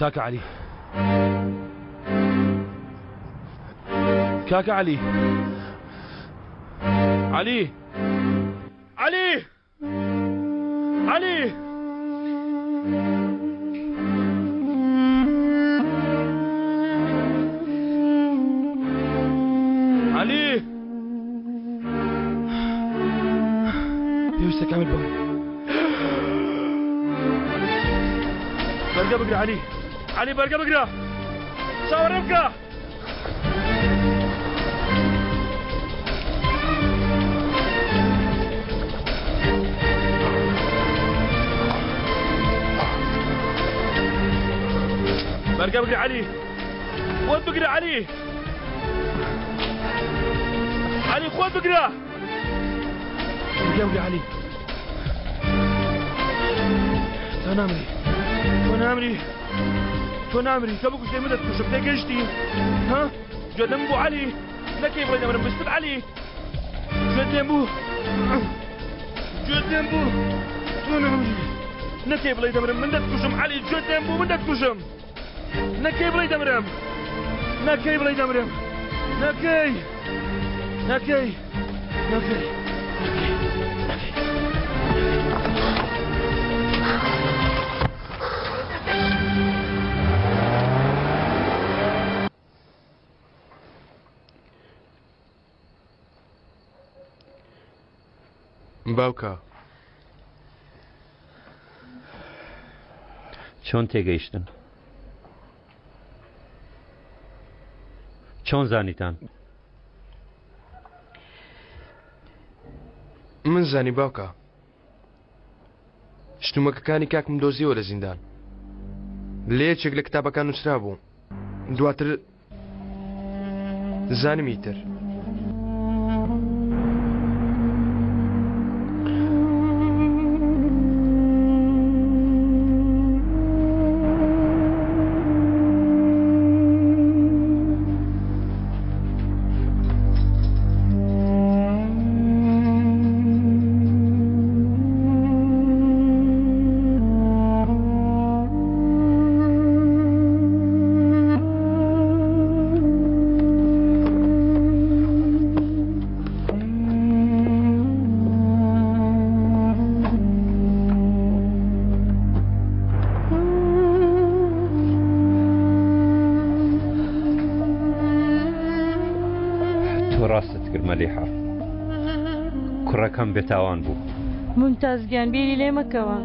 کاکە عەلی کاکە عەلی عەلی عەلی عەلی عەلی پێویستە کامل بڵێ بەرگە بگرە عەلی عەلی بەرگە بگرە چاوەڕێ بکە بەرگە بگرە عەلی خۆت بگرە عەلی عەلی خۆت بگرە بگرە بگرە عەلی تۆ نامری تۆ نامری تۆ نامری تۆ بکوژێ من دەتکوژم تێگەیشتی ها گوێت لەم بوو عەلی نەکەی بڵێ دەمرم بستت عەلی گوێت لێم بوو گوێت لێم بوو تۆ نامری نەکەی بڵێ دەمرم من دەتکوژم عەلی گوێت لێم بوو من دەتکوژم نەکەی بڵێ دەمرم نەکەی بڵێ دەمرم نەکەی نەکەی نەکەی باوکە. چۆن تێگەیشتن؟ چۆن زانیتان؟ من زانی باوکە. شتومەکەکانی کاکم دۆزیەوە لە زیندان. لە یەکێک لە کتابەکان نووسرابوو. دواتر زانم ئیتر. تۆ ڕاستت کرد مەلیحە کوڕەکەم بێتاوان بوو. مومتاز گیان بیری لێ مەکەوە.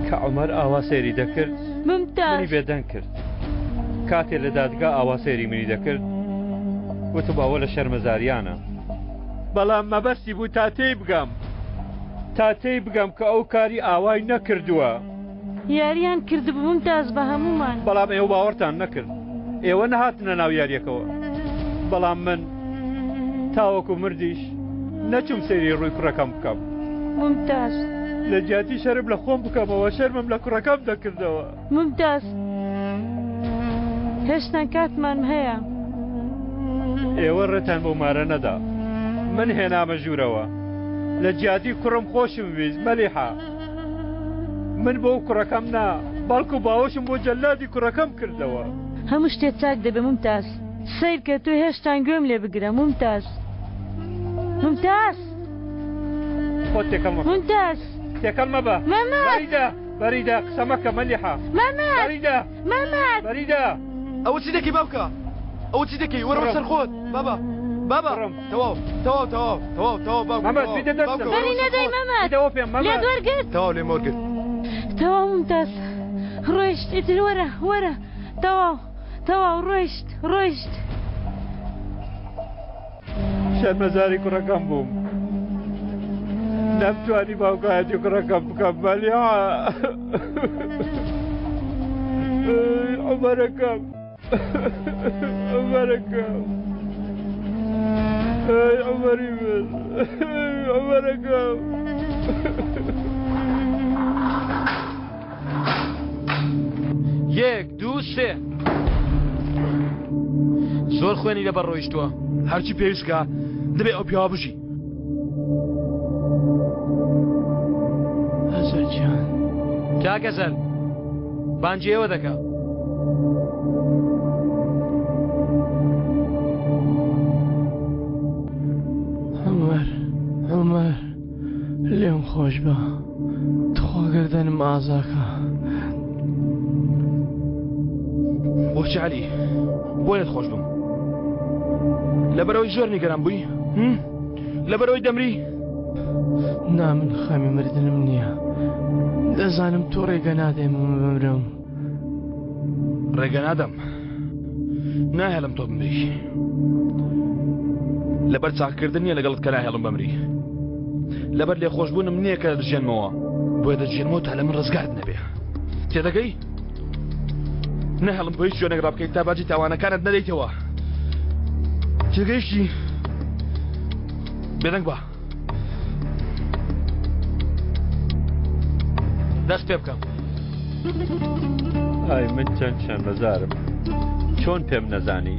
کە عومەر ئاوا سەیری دەکرد ممتاز منی بێدەنگ کرد. کاتێ لە دادگا ئاوا سەیری منی دەکرد وتم ئەوە لە شەرمەزاریانە. بەڵام مەبەستی بوو تا تێی بگەم تا تێی بگەم کە ئەو کاری ئاوای نەکردووە. یاریان کردبوو ممتاز بە هەموومان. بەڵام ئێوە باوەڕتان نەکرد. ئێوە نەهاتنە ناو یاریەکەوە. بەڵام من تاوەکو مردیش نەچووم سەیری ڕووی کوڕەکەم بکەم. ممتاز. لە جیاتی شەرم لە خۆم بکەمەوە شەرمم لە کوڕەکەم دەکردەوە. ممتاز. هێشتان کاتمان هەیە. ئێوە ڕێتان بەو مارە نەدا. من هێنامە ژوورەوە. لە جیاتی کوڕم خۆشم ویست مەلیحە. من بۆ کوڕەکەم نا، بەڵکو باوەشم بۆ جەلادی کوڕەکەم کردەوە. هەموو شتێ چاک دەبێ مومتاز. سەیرکە تۆ هێشتان گوێم لێ بگرە مومتاز. مومتاز. خۆت تێکەڵ مەکە. مومتاز. تێکەڵ مەبە. مەمەد. بەریدە، بەریدە، قسە مەکە مەلیحە. مەمەد. بەریدە. مەمەد. بەریدە. ئەوە چی دەکەی باوکە؟ ئەوە چی دەکەی؟ وەرەوە سەر خۆت بابا. بابا. تەواو تەواو تەواو تەواو تەواو باوکە. مەمەد بیدە دەستم. بەری نەدەی مەمەد. بیدەوە پێم مەمەد. لێت وەرگرت. تەواو لێم وەرگرت. تەواو مومتاز ڕۆیشت ئیتر وەرە وەرە تەواو تەواو ڕۆیشت ڕۆیشت. شەرمەزاری کوڕەکەم بووم. نەمتوانی باوکایەتی کوڕەکەم بکەم مەلیحە. عومەرەکەم. عومەرەکەم. ئەی عومەری من. عومەرەکەم. یەک دوو سێ زۆر خوێنی لەبەر ڕۆیشتووە هەرچی پێویستکە دەبێ ئەو پیاوە بژی ئەزەر گیان کاک ئەزەر. بانگی ئێوە دەکا. عومەر عومەر لێم خۆش بە تخوا گەردەنم ئازاکە. بۆچی عەلی بۆ لێت خۆش بم لەبەرەوەی زۆر نیگەران بووی لەبەرەوەی دەمری نا من خەمی مردنم نییە دەزانم تۆ ڕێگە نادەی من بمرم ڕێگە نادەم ناهێڵم تۆ بمری لەبەر چاکردن نییە لەگەڵت کە ناهێڵم بمری لەبەر لێخۆشبوونم نییە کە دەژێنمەوە بۆیە دەژێنمەوە تا لە من ڕزگارت نەبێ تێدەگەی نەهێڵم بۆ هیچ شوێنێک ڕابکەیت تا باجی تاوانەکانت نەدەیتەوە تێگەیشتی بێدەنگ بە دەست پێ بکەم ئای من چەند شەرمەزارم چۆن پێم نەزانی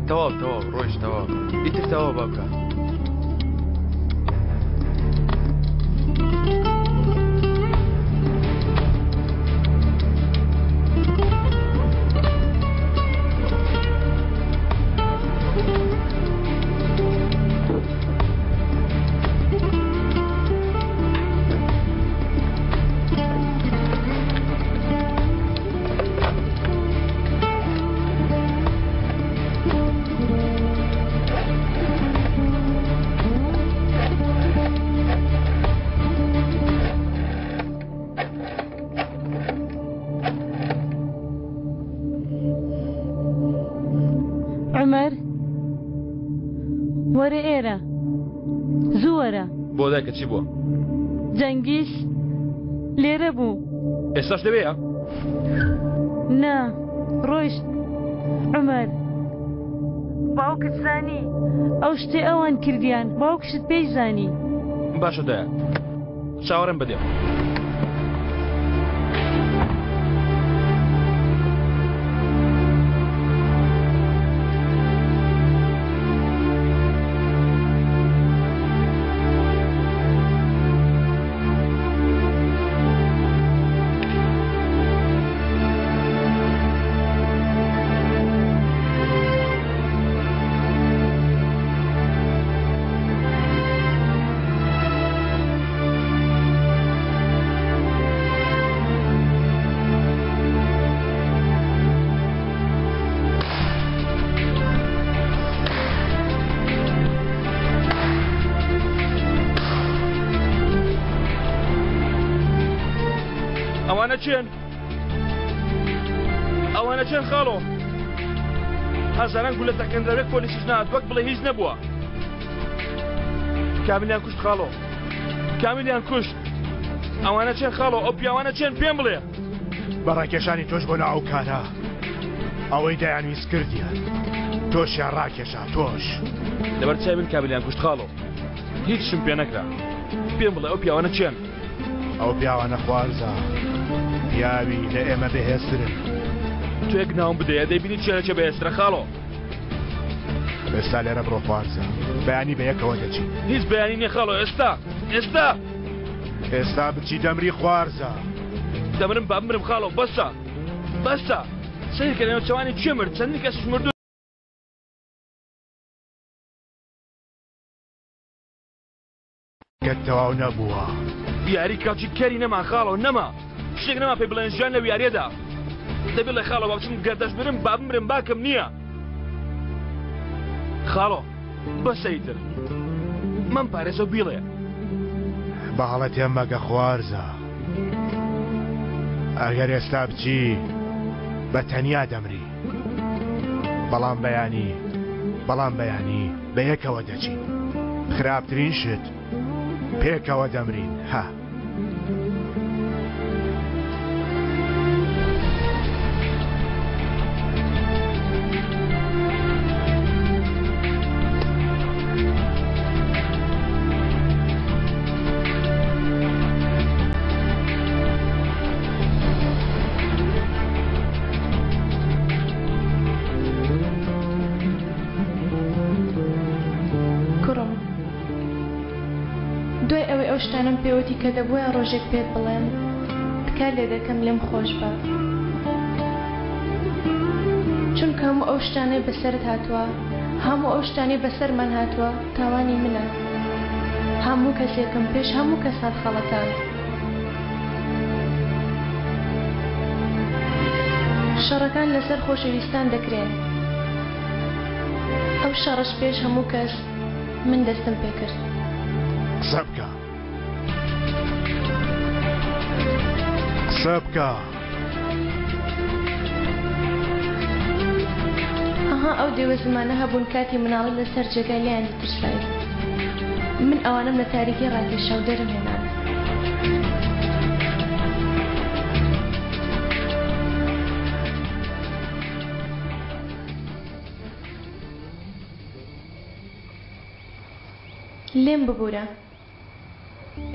تەواو تەواو ڕۆیش تەواو ئیتر تەواو باوکە عومەر وەرە ئێرە زوو وەرە. بۆ دایکە چی بووە؟ جەنگیز لێرە بوو. ئێستاش لەوێیە؟ نا ڕۆیشت. عومەر باوکت زانی ئەو شتەی ئەوان کردیان باوکشت پێی زانی. باشە دایە چاوەڕێم بە دێم. ئەوانە چێن؟ ئەوانە چێن خاڵۆ؟ هەزاران گولە تەقێنراوێک پۆلیسیش نات وەک بڵێ هیچ نەبووە کامیلیان کوشت خاڵۆ کامیلیان کوشت ئەوانە چێن خاڵۆ ئەو پیاوانە چێن پێم بڵێ بە ڕاکێشانی تۆش بۆ ناو ئەو کارە ئەوەی دەیانویست کردیان تۆشیان ڕاکێشا تۆش لەبەر چاوی من کامیلیان کوشت خاڵۆ هیچشم پێ نەکرا پێم بڵێ ئەو پیاوانە چێن ئەو پیاوانە خوارزا پیاوی لە ئێمە بەهێزترن تۆ یەک ناوم بدەیە دەیبینی چێنە چێ بەهێزترە خاڵۆ ئێستا لێرە بڕۆ خوارزا بەیانی بە یەکەوە دەچین هیچ بەیانی نیە خاڵۆ ئێستا ئێستا ئێستا بچی دەمری خوارزا دەمرم با بمرم خاڵۆ بەسە بەسە سەیرکە لەنێو چاوانی کێ مرد چەندین کەسیش مردوون کەت تەواو نەبووە. یاری کەڵکی کەری نەما خاڵۆ نەما شتێک نەما پێی بڵێن ژیان لەو یاریەدا دەبی ڵێ خاڵۆ با بچم گەردەش برم با بمرم باکم نییە خاڵۆ بەسە ئیتر مەم پارێزە و بیڵێ. بە هەڵە تێم مەگە خوارزا ئەگەر ئێستا بچی بە تەنیا دەمری بەڵام بەیانی بەڵام بەیانی بەیەکەوە دەچین خراپترین شت پێکەوە دەمرین ها. کوڕم دوای ئەوەی ئەو شتانەم پێوتی کە دەبوایە ڕۆژێک پێت بڵێم. تکات لێ دەکەم لێم خۆش بە. چونکە هەموو ئەو شتانەی بەسەرت هاتووە، هەموو ئەو شتانەی بەسەرمان هاتووە تاوانی منە. هەموو کەسێکم پێش هەموو کەس هەڵخەڵەتاند. شەڕەکان لەسەر خۆشەویستان دەکرێن. ئەو شەڕەش پێش هەموو کەس من دەستم پێکرد. قسە بکە. قسە بکە. ئەها ئەو دێوە زمانە هەبوون کاتی مناڵی لەسەر جێگای لێیان دەترسای. من ئەوانەم لە تاریکی ڕاکێشا و دەرم هێنان. لێم ببورە.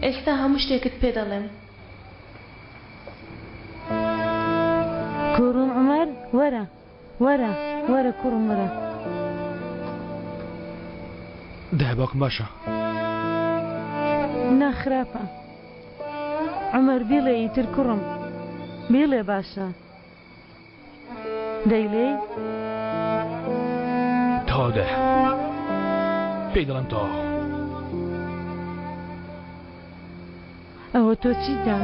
ئێستا هەموو شتێکت پێ دەڵێم. کوڕم عومەر وەرە وەرە وەرە کوڕم وەرە. دایە باوکم باشە؟ نا خراپە. عومەر بیڵێ ئیتر کوڕم بیڵێ باشە. دەیڵێی؟ تەواو دایە پێی دەڵێم تەواو. ئەوە تۆ چیتە؟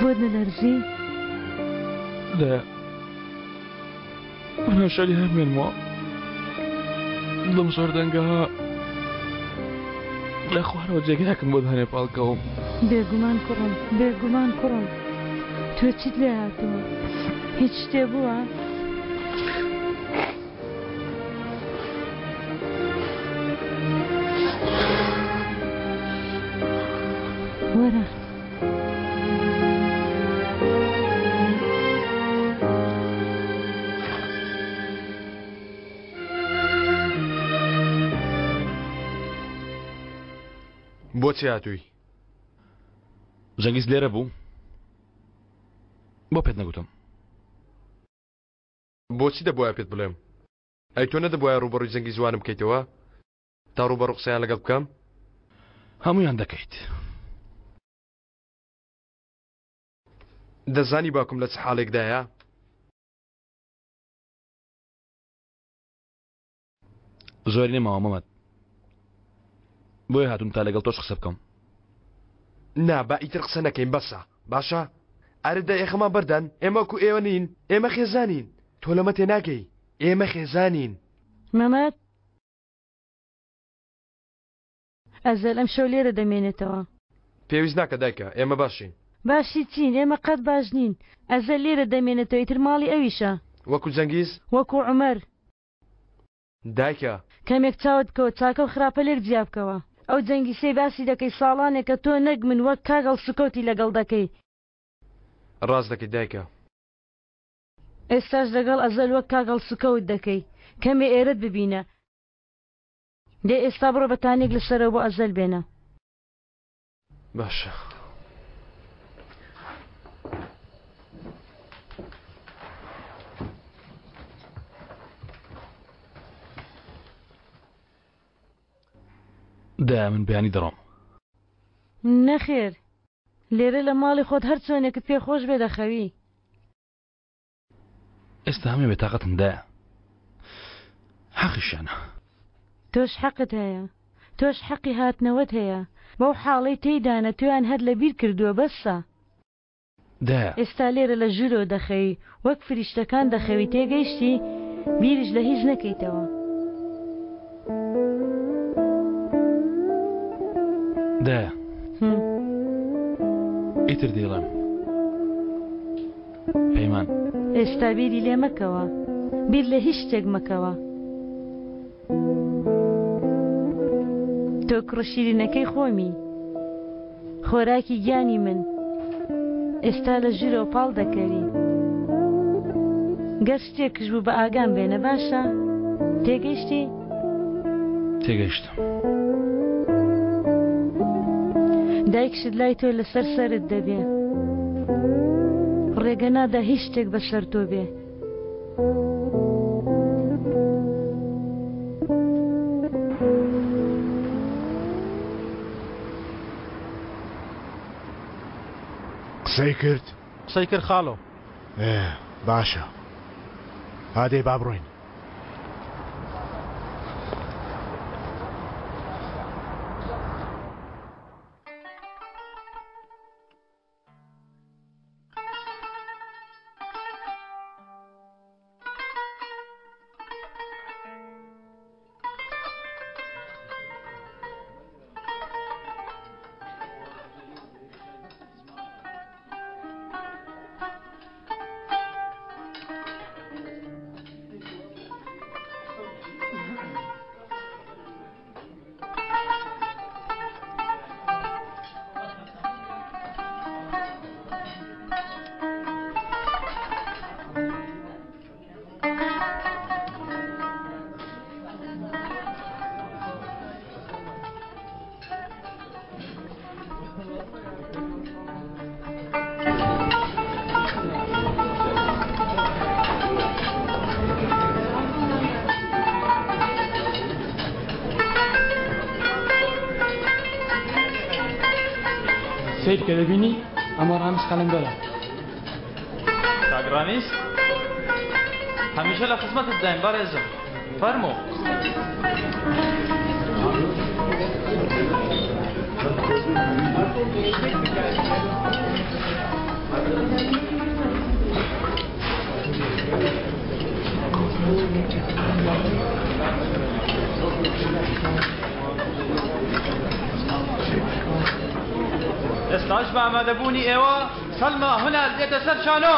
بۆت نەلەرزی؟ دایە من هەشاری هەمێنمەوە دڵم زۆر دەنگە لە خوارەوە جێگایەکم بۆ دانێ پاڵکەوم. بێگومان کوڕم، بێگومان کوڕم. تۆ چیت لێ هاتووە؟ هیچ شتێ بووە؟ وەرە. بۆچی هاتووی؟ جەنگیز لێرە بوو؟ بۆ پێت نەگوتم؟ بۆچی دەبوایە پێت بڵێم؟ ئەی تۆ نەدەبوایە ڕووبەڕووی جەنگیز وانم بکەیتەوە تا ڕووبەڕوو قسەیان لەگەڵ بکەم؟ هەموویان دەکەیت. دەزانی باوکم لە چ حاڵێکدایە؟ زۆری نەماوە مەمەد بۆیە هاتووم تا لەگەڵ تۆش قسە بکەم. نا با ئیتر قسە نەکەین بەسە باشە ئەرێ دە ئێخەمان بەردەن ئێمە وەکو ئێوە نین ئێمە خێزانین تۆ لەمە تێناگەی ئێمە خێزانین. مەمەد ئەزەل ئەمشەو لێرە دەمێنێتەوە. پێویست ناکە دایکە ئێمە باشین. باشی چین ئێمە قەت باش نین ئەزەل لێرە دەمێنێتەوە ئیتر ماڵی ئەویشە. وەکو جەنگیز؟ وەکو عومەر. دایکە. کەمێک چاوت بکەوە چاکە و خراپە لێک جیا بکەوە. ئەو جەنگیسەی باسی دەکەی ساڵانێکە تۆ نەک من وەک کاک هەڵسوکەوتی لەگەڵ دەکەی. ڕاست دەکەی دایکە. ئێستاش لەگەڵ ئەزەل وەک کاک هەڵسوکەوت دەکەی. کەمێ ئێرەت ببینە. دەی ئێستا بڕۆ بەتانیەک لەسەرەوە بۆ ئەزەل بێنە. باشە. دایە من بەیانی دەڕۆم. نەخێر لێرە لە ماڵی خۆت هەر چۆنێکت پێ خۆش بێ دەخەوی. ئێستا هەمووی بێتاقەتم دایە حەقیشیانە. تۆش حەقت هەیە تۆش حەقی هاتنەوەت هەیە بەو حاڵەی تێیدانە تۆیان هەر لەبیر کردووە بەسە. دایە. ئێستا لێرە لە ژوورەوە دەخەوی وەک فریشتەکان دەخەوی تێگەیشتی بیریش لە هیچ نەکەیتەوە. دایە. ئیتر دەیڵێم. پەیمان. ئێستا بیری لێ مەکەوە. بیر لە هیچ شتێک مەکەوە. تۆ کوڕە شیرینەکەی خۆمی. خۆراکی گیانی من. ئێستا لە ژوورەوە پاڵ دەکەوی. گەر شتێکش بوو بە ئاگام بێنە باشە؟ تێگەیشتی؟ تێگەیشتم. دایکشت لای تۆ لەسەر سەرت دەبێ. ڕێگە نادا هیچ شتێک بەسەر تۆ بێ. قسەی کرد؟ قسەی کرد خاڵۆ. ئێ باشە هادەی با بڕۆین. سەیر کە دەبینی ئەمە ڕامیز قەلەندەرە. کاک ڕامیز هەمیشە لە خزمەتت داین بەڕێزم فەرموو. ئێستاش بە ئامادەبوونی ئێوە سەلما هونەر دێتە سەر شانۆ.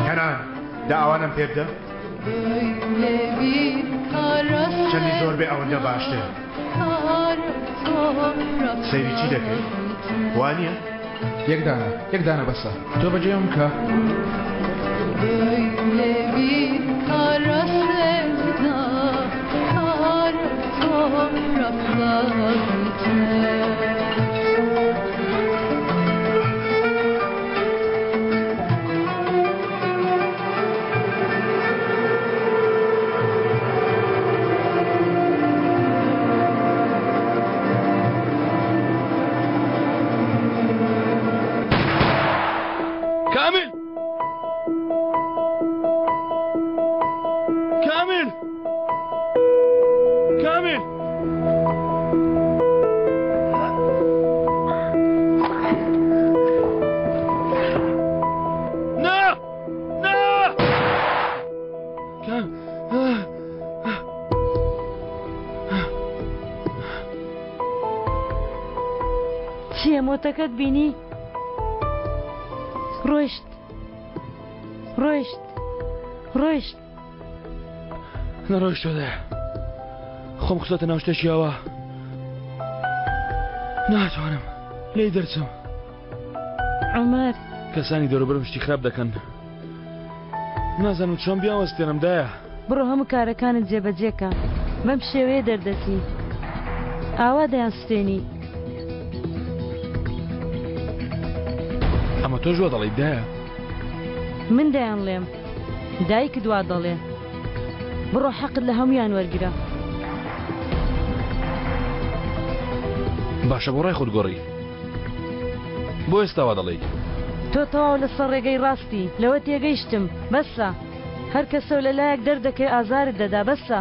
کەنان دا ئەوانەم پێ بدە چەندی زۆر بێ ئەوەندە باشتر سەیری چی دەکەی وانییە؟ یەک دانە یەک دانە بەسە تۆ بەجێم کە. کامیل کامیل کامیل نا نا چییە مۆتەکەت بینی؟ ڕۆیشت ڕۆیشت ڕۆیشت نەڕۆیشتۆ دایە خۆم خستۆتە ناو شتێکی ئەوە ناتوانم لێی دەرچم عومەر کەسانی دەوروبەرم شتی خراپ دەکەن نازانم چۆن بیانوەستێنم دایە. بڕۆ هەموو کارەکانت جێبەجێ کە. بەم شێوەیە دەردەچی. ئاوا دەیانسوتێنی. ئەمە تۆش وا دەڵێیت دایە؟ من دەیانڵێم. دایکت وا دەڵێ. بڕۆ حەقت لە هەموویان وەرگرە. باشە بۆ ڕای خۆت گۆڕی؟ بۆ ئێستا وا دەڵێی؟ تۆ تەواو لەسەر ڕێگەی ڕاستی، لەوە تێگەیشتم، بەسە. هەر کەسەو لە لایەک دەردەکەوێ ئازارت دەدا، بەسە.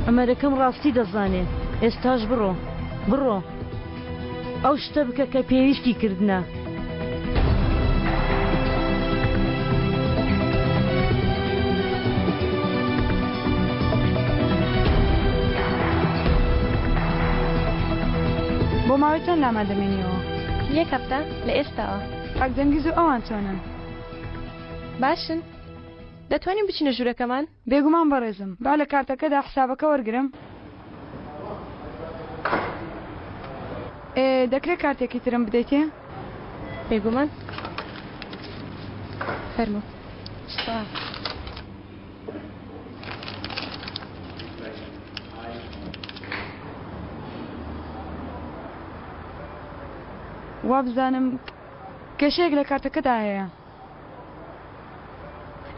عومەرەکەم ڕاستی دەزانێ، ئێستاش بڕۆ. بڕۆ. ئەو شتە بکە کە پێویستی کردنە. ماوەی چەند لامان دەمێنیەوە؟ یەک هەفتە لە ئێستاوە. کاک جەنگیز و ئەوان چۆنن؟ باشن. دەتوانین بچینە ژوورەکەمان؟ بێگومان بەڕێزم. با لە کارتەکەدا حسابەکە وەرگرم. ئێ، دەکرێ کارتێکی ترم بدەیتێ؟ بێگومان. فەرموو. سپاس. وابزانم کێشەیەک لە کارتەکەدا هەیە.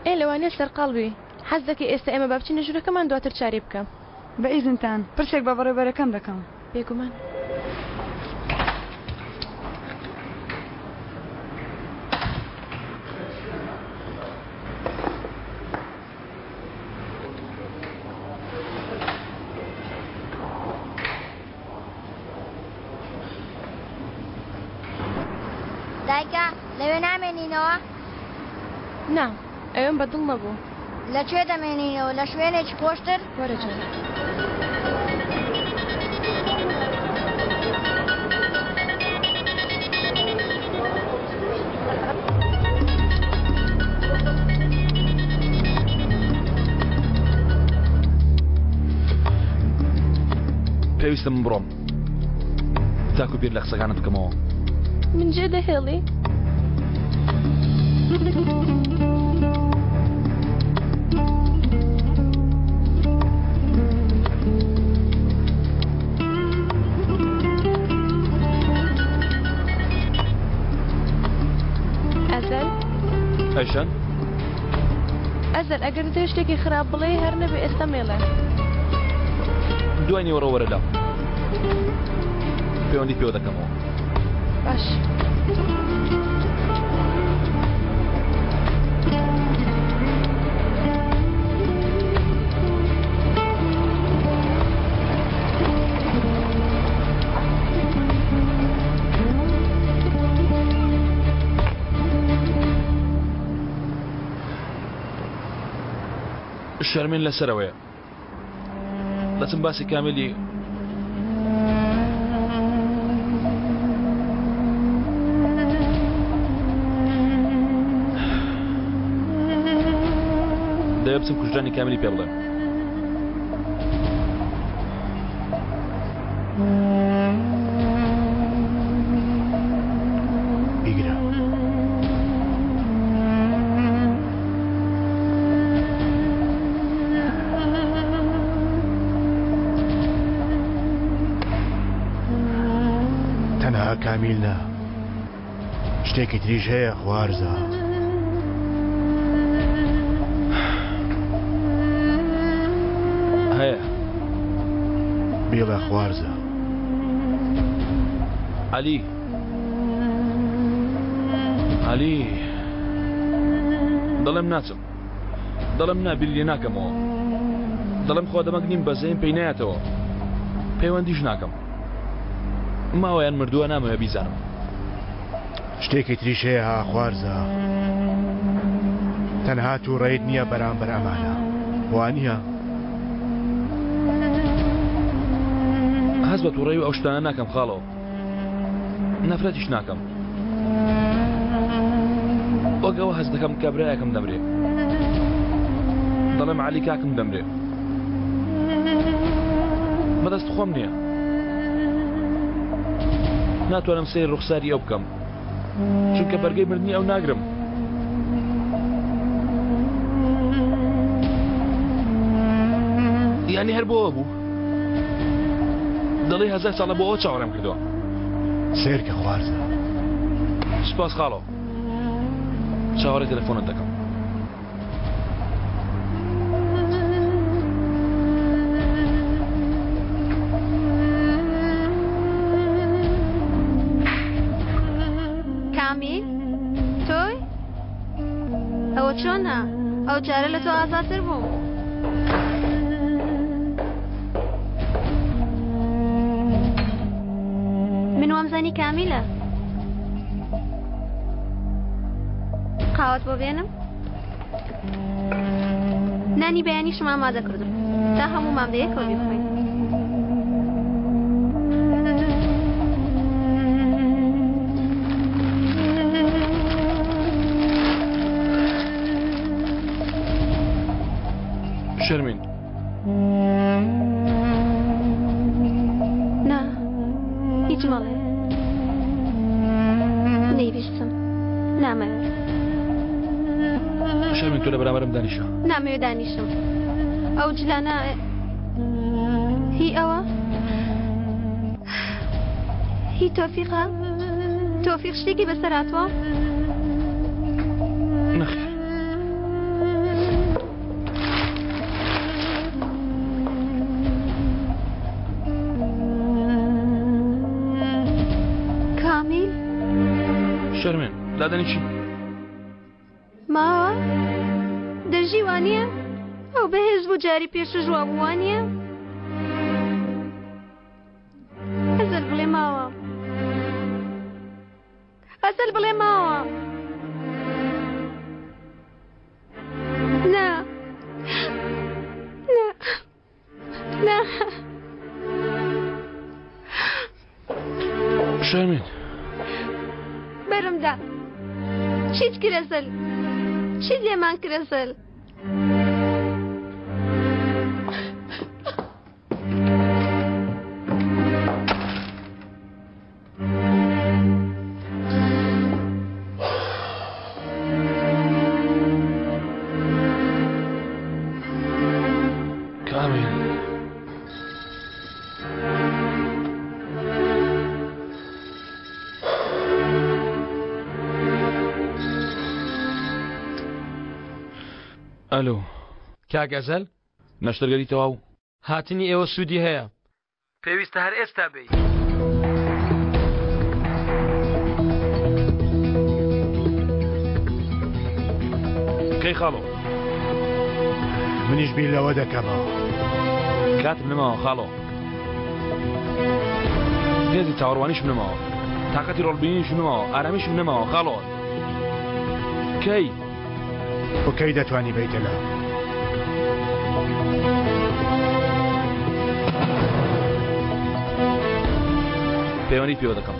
ئێ لەوانەیە سەرقاڵ بی. حەز دەکەی ئێستا ئێمە با بچینە ژوورەکەمان دواتر چارەی بکە. بە ئیزنتان پرسێک بە بەڕێوبەرەکەم دەکەم. بێگومان. دایکە لەوێ نامێنینەوە؟ نا ئەوێم بەدڵ نەبوو. لە کوێ دەمێنینەوە؟ لە شوێنێکی خۆشتر؟ وەرە جان. پێویستە من بڕۆم تاکو بیر لە قسەکانت بکەمەوە. من جێ دەهێڵی؟ ئەزەل ئەیشان ئەزەل ئەگەر دەتەوێت شتێکی خراپ بڵێی هەر نەبێ ئێستا مێڵێ. دوای نیوەڕۆ وەرە لام پەیوەندیت پێوە دەکەمەوە. باش. شەرمین لەسەرەوەیە دەچم باسی کامیلی دەوێ بچم کوژرانی کامیلی پێ بڵێم. بیگرە. تەنها کامیل نا شتێکی تریش هەیە خوارزا. هەیە. بیڵێ خوارزا. عەلی عەلی دەڵێم ناچم دەڵێم نا بیری لێ ناکەمەوە دەڵێم خوا دەمەک نیم بەزەیم پێی نایەتەوە پەیوەندیش ناکەم ماوەیان مردووە نامەوێ بیزانم. شتێکی تریش هەیە ها خوارزا تەنها تووڕەیت نییە بەرامبەر ئەمانە وانییە؟ هەست بە تووڕەی و ئەو شتانە ناکەم خاڵۆ نەفرەتیش ناکەم وەک ئەوە هەست دەکەم کە برایەکم دەمرێ دەڵێم عەلی کاکم دەمرێ بەدەست خۆم نییە ناتوانم سەیر ڕوخساری ئەو بکەم چونکە بەرگەی مردنی ئەو ناگرم یعنی هەر بۆوە بوو دەڵێ هەزار ساڵە بۆ ئەوە چاوەڕێم کردووە سێرکە خوارزە سپاس خاڵۆ چاوەڕێ تەلەفۆنت دەکەم کامیل تۆی؟ ئەوە چۆنە؟ ئەو جارە لە تۆ ئازاتر بووم. من وامزانی کامیلە. قاوەت بۆ بێنم؟ نانی بەیانیشم ئامادە کردم تا هەموومان بەیەکەوە بیخۆین. شەرمین. نا هیچ مەڵێ نەیبیستم نامەوێت. شەرمین تۆ لە بەرامبەرم دانیشە. نامەوێت دانیشم ئەو جلانە هی ئەوە هی تۆفیقە تۆفیق شتێکی بەسەر هاتووە؟ نەخێر. کامیل شەرمێن دادەنیشی ماوە دەژی وانە ئەو بەهێز بوو جاری پێشش وا بوو وانە ئەزەل بڵێ ماوە ئەزەل بڵێ ماوە نا نا نا شەرمین بەرمدا چیت کرد ئەزەل چیت لێمان کرد ئەزەل ئەلۆ کاک ئەزەل نەشتەرگەری تەواو هاتنی ئێوە سوودی هەیە. پێویستە هەر ئێستا بێی. کەی خاڵۆ؟ منیش بیر لەوە دەکەمەوە. کاتم نەماوە خاڵۆ. هێزی چاوەڕوانیشم نەماوە. تاقەتی ڕۆڵبینیشم نەماوە. ئارامیشم نەماوە خاڵۆ. کەی؟ تۆ کەی دەتوانی بێیتە لام؟ پەیوەندیت پێوە دەکەم.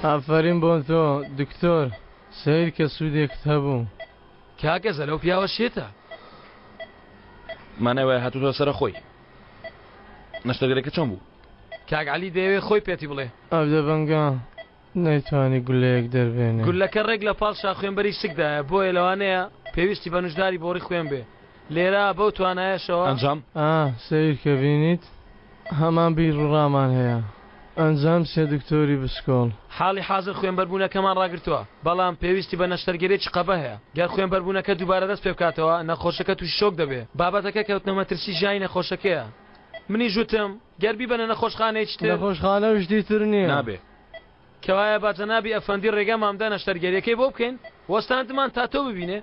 ئافەرین بۆ تۆ دکتۆر سەیر کە سوودێکت هەبوو. کاکە زەلەو پیاوە شێتە. مانای وایە هاتووتەوە سەرە خۆی. نەشتەرگەرەکە چۆن بوو؟ کاک عەلی دەیەوێ خۆی پێتی بڵێ. ئەو دەبەنگە نەیتوانی گوللەیەک دەربێنێ. گوللەکە ڕێک لە پاڵ شاخوێنبەری سکدایە، بۆیە لەوانەیە پێویستی بە نوژداری بۆڕی خوێن بێ. لێرە بەو توانایەشەوە. ئەنجام؟ ئا، سەیر کە بینیت هەمان بیر و ڕامان هەیە. ئەنجام سێ دکتۆری بسکۆڵ. حاڵی حازر خوێنبەربوونەکەمان ڕاگرتووە، بەڵام پێویستی بە نەشتەرگەریی قەبە هەیە. گەر خوێنبەربوونەکە دووبارە دەست پێبکاتەوە، نەخۆشەکە تووشی شۆک دەبێ. بابەتەکە کەوتنە مەترسی ژیانی نەخۆشەکەیە. منیش وتم، گەر بیبەنە نەخۆشخانەیەکی تر. نەخۆشخانە و شتی تر نییە. نابێ. کەوایە با جەنابی ئەفەندی ڕێگامان بدا نەشتەرگەرییەکەی بۆ بکەین. وەستاندمان تا تۆ ببینێ.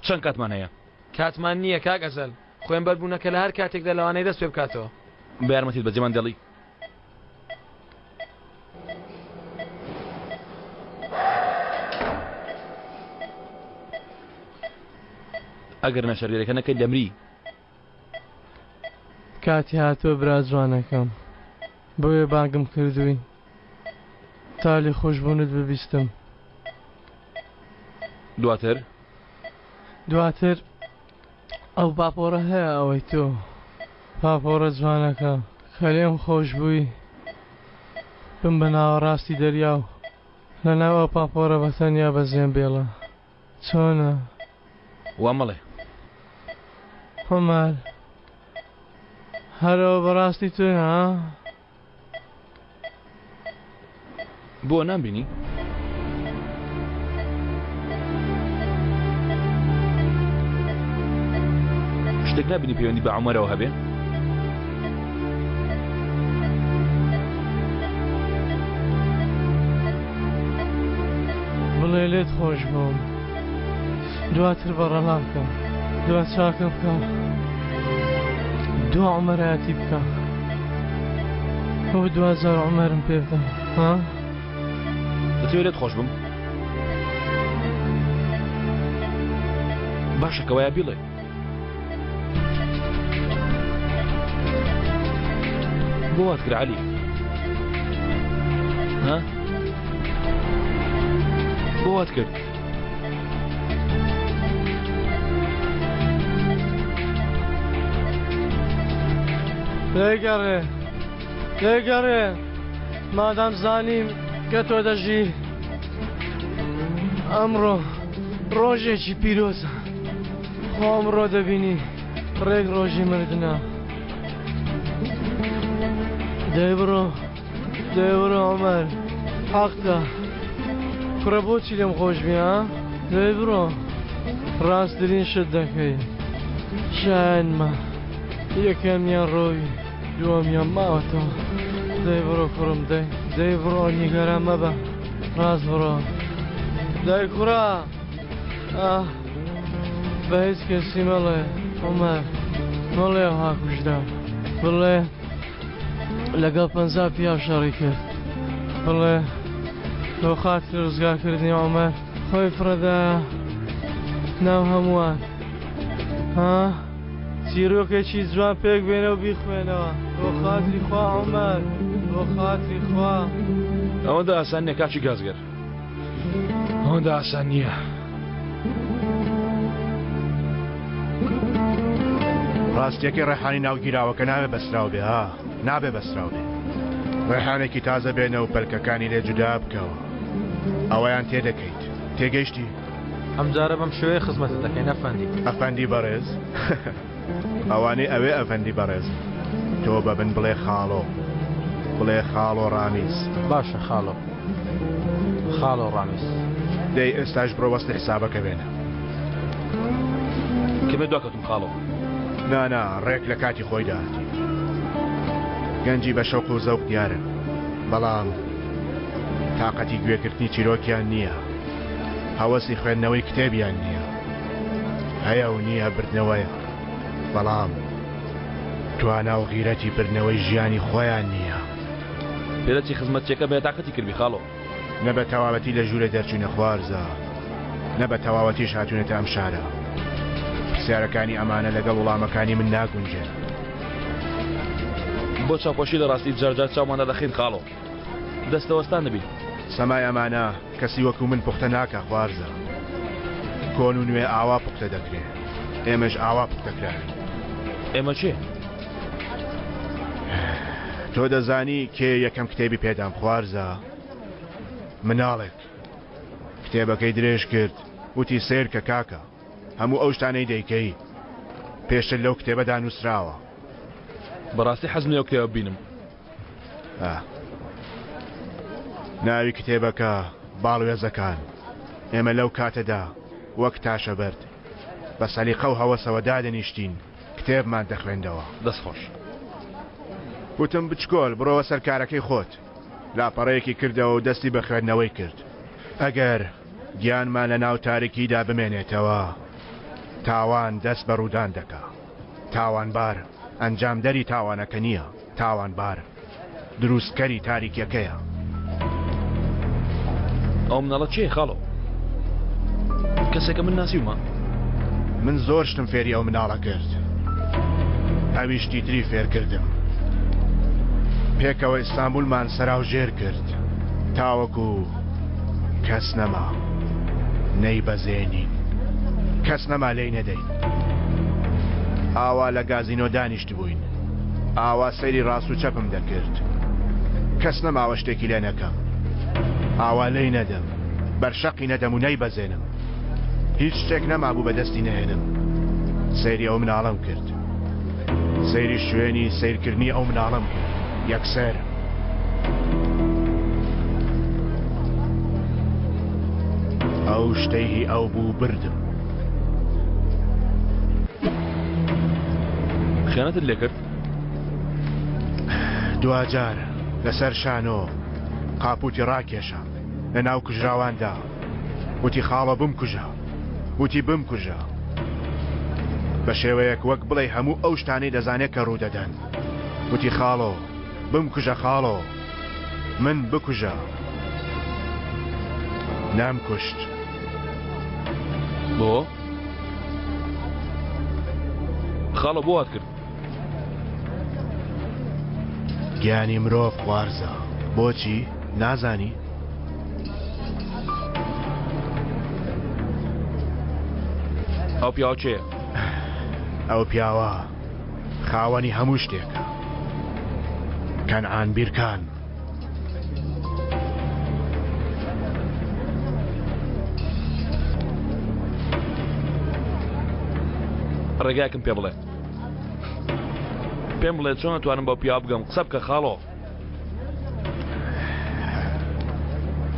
چەند کاتمان هەیە؟ کاتمان نییە کاک ئەزەل. خوێنبەربوونەکە لە هەر کاتێکدا لەوانەیە دەست پێبکاتەوە. بە یارمەتیت بەجێمان دێڵی. ئەگەر نەشتەرگەریەکە نەکەیت دەمری. کاتی هاتووە برا جوانەکەم بۆیە بانگم کردووی تا لێخۆشبوونت ببیستم. دواتر؟ دواتر ئەو پاپۆڕە هەیە ئەوەی تۆ پاپۆڕە جوانەکە کە لێم خۆش بووی بم بە ناوەڕاستی دەریا و لەناو ئەو پاپۆڕە بە تەنیا بەجێم بێڵە چۆنە؟ وا مەڵێ. عومەر هەر ئەوە بەڕاستی تۆی ها؟ بۆ نامبینی؟ شتێک نابینی پەیوەندی بە عومەرەوە هەبێ؟ بڵێ لێت خۆش بووم دواتر بەڕەڵا بکە دوا چاکە بکە دوا عومەرایەتی بکە بۆ دواجار عومەرم پێ بدە ها دەتەوێت لێت خۆش بم باشە کەوایە بیڵێ بۆ وات کرد عەلی ها؟ بۆ وات کرد؟ لێگەڕێ لێگەڕێ مادام زانیم کە تۆ دەژی ئەمڕۆ ڕۆژێکی پیرۆزە خۆ ئەمڕۆ دەبینی ڕێک ڕۆژی مردنە دەی بڕۆ دەی بڕۆ عومەر حەقتە کوڕە بۆچی لێم خۆش بی ها دەی بڕۆ ڕاستترین شت دەکەی شایەنمە یەکەمیان ڕۆی دووەمیان ماوەتەوە دەی بڕۆ کوڕم دەی دەی بڕۆ نیگەران مەبە ڕاست بڕۆ دای کوڕە ئاه بە هیچ کەسی مەڵێ عومەر مەڵێ ئەوها کوژرا بڵێ لەگەڵ پەنجا پیاو شەڕی کرد بڵێ بۆ خاتری ڕزگارکردنی عومەر خۆی فڕێدایە ناو هەمووان ها چیرۆکێکی جوان پێک بێنە و بیخوێنەوە بۆ خاتری خوا عومەر بۆ خاتری خوا. ئەوەندە ئاسان نییە کاکی گازگەر. ئەوەندە ئاسان نییە. ڕاستیەکەی ڕێحانی ناو گیراوەکە نابێ بەستراو بێ ها نابێ بەستراو بێ ڕێحانێکی تازە بێنە و پەلکەکانی لێ جودا بکەوە ئەوەیان تێدەکەیت تێگەیشتی ئەمجارە بەم شێوەیە خزمەتت دەکەین ئەفەندی. ئەفەندی بەڕێز ئەوانەی ئەوێ ئەفەندی بەڕێزن تۆ بە من بڵێ خاڵۆ بڵێ خاڵۆ ڕامیز. باشە خاڵۆ خاڵۆ ڕامیز. دەی ئێستاش بڕۆ وەسڵی حسابەکە بێنە. کەمێ دواکەوتم خاڵۆ. نا نا ڕێک لە کاتی خۆیدا هاتیت. گەنجی بە شەوق و زەوق دیارن بەڵام تاقەتی گوێگرتنی چیرۆکیان نییە. هەوەسی خوێندنەوەی کتێبیان نییە. هەیە و نییە بردنەوەیە، بەڵام توانا و غیرەتی بردنەوەی ژیانی خۆیان نییە. پێدەچی خزمەتچیەکە بێتاقەتی کردبی خاڵۆ. نە بە تەواوەتی لە ژوورێ دەرچووینە خوارزا، نە بە تەواوەتیش هاتوونەتە ئەم شارە. پرسیارەکانی ئەمانە لەگەڵ وڵامەکانی من ناگونجێن. بۆ چاوپۆشی لە ڕاستی جار جار چاومان دادەخەین خاڵۆ. دەستەوەستان دەبین. سەمای ئەمانە کەسی وەکو من پوختە ناکا خوارزا. کۆن و نوێ ئاوا پوختە دەکرێ. ئێمەش ئاوا پوختە کراوین. ئێمە کێ؟ تۆ دەزانی کێ یەکەم کتێبی پێدام خوارزا؟ مناڵێک. کتێبەکەی درێژ کرد وتی سەیرکە کاکە هەموو ئەو شتانەی دەیکەی پێشتر لەو کتێبەدا نووسراوە. بەڕاستی حەزم لەو کتێبە ببینم. ناوی کتێبەکە باڵوێزەکان. ئێمە لەو کاتەدا وەک تاشەبەرد بە سەلیقە و هەوەسەوە دادەنیشتین کتێبمان دەخوێندەوە. دەست خۆش. وتم بچکۆل بڕۆوە سەر کارەکەی خۆت. لاپەڕەیەکی کردەوە و دەستی بە خوێندنەوەی کرد. ئەگەر گیانمان لە ناو تاریکیدا بمێنێتەوە، تاوان دەست بە ڕوودان دەکا. تاوانبار ئەنجامدەری تاوانەکە نییە. تاوانبار دروستکەری تاریکیەکەیە. ئەو مناڵە کێیە خاڵۆ؟ کەسێکە من ناسیومە؟ من زۆر شتم فێری ئەو مناڵە کرد. ئەویش شتی تری فێر کردم. پێکەوە ئیستانبولمان سەراوژێر کرد تاوەکو کەس نەما نەیبەزێنین. کەس نەما لێی نەدەین. ئاوا لە گازینۆ دانیشتبووین. ئاوا سەیری ڕاست و چەپم دەکرد. کەس نەماوە شتێکی لێ نەکەم. ئاوا لێی نەدەم، بەر شەقی نەدەم و نەیبەزێنم. هیچ شتێک نەمابوو بە دەستی نەهێنم. سەیری ئەو مناڵەم کرد. سەیری شوێنی سەیرکردنی ئەو مناڵەم کرد. یەکسەر. ئەو شتەی هی ئەو بوو بردم. خیانەتت لێ کرد؟ دواجار لەسەر شانۆ قاپوتی ڕاکێشا لە ناو کوژراواندا وتی خاڵۆ بمکوژە وتی بمکوژە بە شێوەیەک وەک بڵێ هەموو ئەو شتانەی دەزانێت کە ڕوودەدەن وتی خاڵۆ بمکوژە خاڵۆ من بکوژە نامکوشت. بۆ؟ خاڵۆ بۆ وات کرد؟ گیانی مرۆڤ خوارزە. بۆچی؟ نازانی؟ ئەو پیاوە کێیە؟ ئەو پیاوە خاوەنی هەموو شتێکە. کەنعان بیرکان. ڕێگایەکم پێ بڵێ. پێم بڵێ چۆن ئەتوانم بەو پیاوە بگەم؟ قسە بکە خاڵۆ.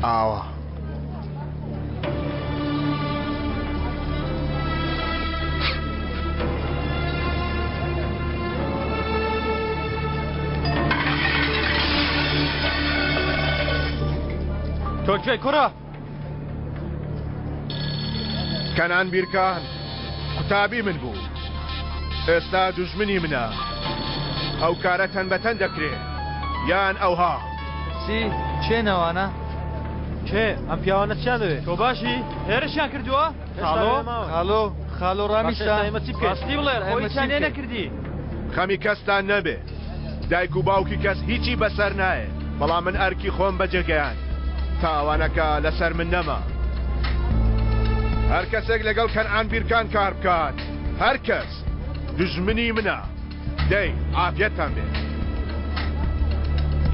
ئاوا. تۆ کوێی کوڕە؟ کەنان بیرکان قوتابی من بوو ئێستا دوژمنی منە ئەو کارە تەن بە تەن دەکرێ یان ئەوها. چی؟ کێن ئەوانە؟ کێ؟ ئەم پیاوانە چیان دەوێ؟ تۆ باشی؟ هێرشیان کردووە؟ خاڵۆ؟ خاڵۆ؟ خاڵۆ ڕامیشە؟ ئێمە چی بکەین؟ ڕاستی بڵێ، خۆ هیچیان لێ نەکردی. خەمی کەستان نەبێ. دایک و باوکی کەس هیچی بەسەر نایێ، بەڵام من ئەرکی خۆم بەجێ گەیاند. تاوانەکە لەسەر من نەما. هەر کەسێک لەگەڵ کەنعان بیرکان کار بکات، هەر کەس، دوژمنی منە. دەی عافیەتتان بێ.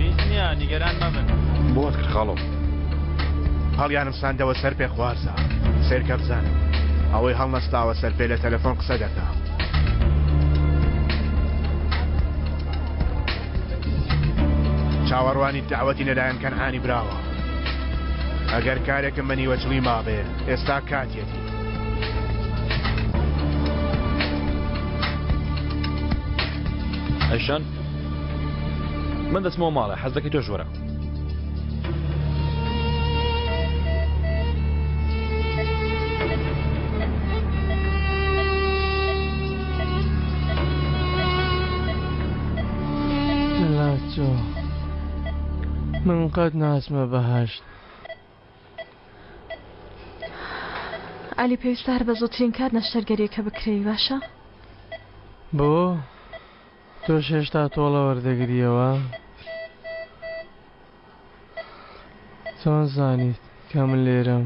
هیچ نییە نیگەران مەبن. بۆ وات کرد خاڵۆ؟ هەڵیانم ساندەوە سەر پێ خوارزا. سەیرکە بزانم ئەوەی هەڵنەستاوە سەر پێ لە تەلەفۆن قسە دەکا. چاوەڕوانی دەعوەتی لەلایەن کەنعانی براوە. ئەگەر کارێکم بە نیوەچڵی مابێ ئێستا کاتیەتی. ئەیشان من دەچمەوە ماڵێ حەز دەکەی تۆش وەرە. لاچۆ من قەت ناچمە بەهەشت. عەلی پێویستە هەر بە زووترین کات نەشتەرگەریەکە بکرێی باشە؟ بۆ؟ تۆش هێشتا تۆڵە وەردەگریەوە؟ چۆن زانیت کە من لێرەم؟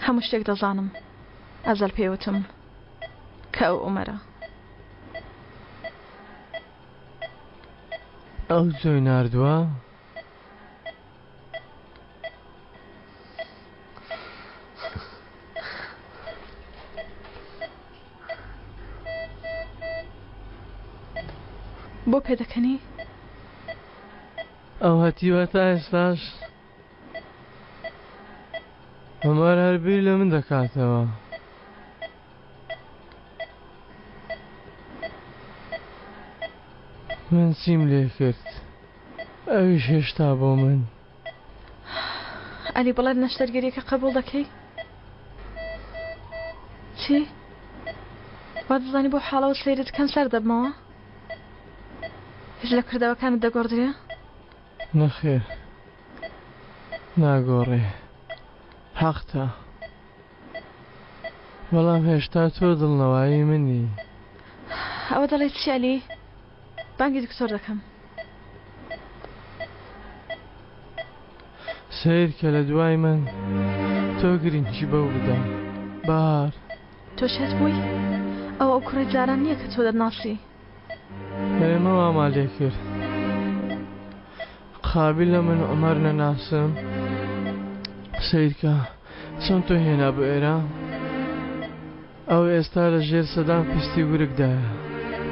هەموو شتێک دەزانم ئەزەل پێی وتم کە ئەو عومەرە. ئەو تۆی ناردووە؟ بۆ پێدەکەنی؟ ئەو هەتیوە تا ئێستاش عومەر هەر بیر لە من دەکاتەوە. من چیم لێ کرد؟ ئەویش هێشتا بۆ من. ئەلی بڵێت نەشتەرگەریەکە قبوڵ دەکەی؟ چی؟ وا دەزانی بۆ حاڵەوە سەیرت کەم سەر دەبمەوە؟ هیچ لە کردەوەکانت دەگۆڕدرێ؟ نەخێر ناگۆڕێ حەقتە بەڵام هێشتا تۆ دڵنەوایی منی. ئەوە دەڵێی چی ئەلی؟ بانگی دکتۆر دەکەم. سەیر کە لە دوای من تۆ گرنگی بەو بدە بەهار. تۆ شێت بووی؟ ئەوە ئەو کوڕەی جاران نییە کە تۆ دەتناسی. ئێمە وامان لێ کرد. قابیلە من عومەر نەناسم؟ سەیرکە چۆن تۆ هێنا بۆ ئێرە؟ ئەو ئێستا لە ژێر سەدان پستی ورگدایە.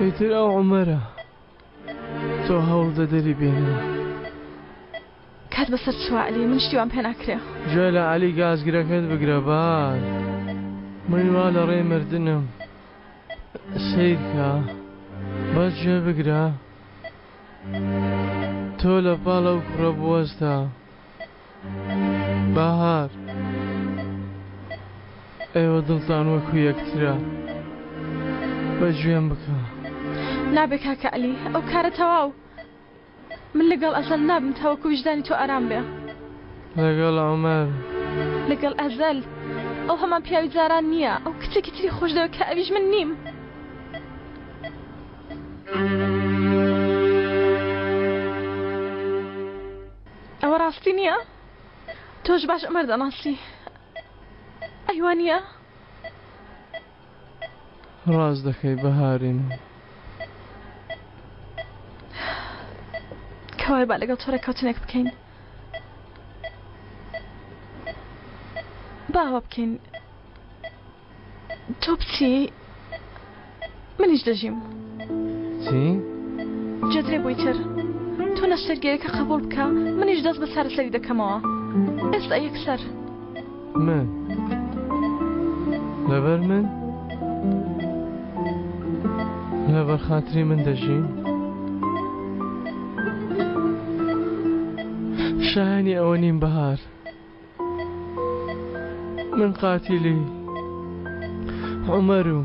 ئیتر ئەو عومەرە. تۆ هەوڵدە دەری بێنە. کات بەسەر چووە عەلی من شتی وام پێ ناکرێ. گوێ لە عەلی گازگرەکەت بگرە بار. من وا لە ڕێی مردنم. سەیرکە. بەس گوێ بگرە. تۆ لە پاڵ ئەو کوڕە بوەستە. بەهار ئێوە دڵتان وەکو یەکترە بە گوێم بکە. نابێ کاکە عەلی ئەو کارە تەواو من لەگەڵ ئەزەل نابم تاوەکو ویژدانی تۆ ئارام بێ. لەگەڵ عومەر. لەگەڵ ئەزەل ئەو هەمان پیاوی جاران نییە ئەو کچێکی تری خۆش دەوێت کە ئەویش من نیم. ئەوە ڕاستی نییە؟ تۆش باش عومەر دەناسی ئەی وا نییە؟ ڕاست دەکەی بەهاری من. کەوایە با لەگەڵ تۆ ڕێککەوتنێک بکەین. با ئەوە بکەین. تۆ بچی منیش دەژیم. چی؟ جێترێ بۆی تر. تۆ نەشتەرگەریەکە قبوڵ بکە منیش دەست بە چارەسەری دەکەمەوە. ئێستا یەکسەر. من؟ لەبەر من؟ لەبەر خاتری من دەژیم؟ شایانی ئەوە نیم بەهار. من قاتیلی عومەر و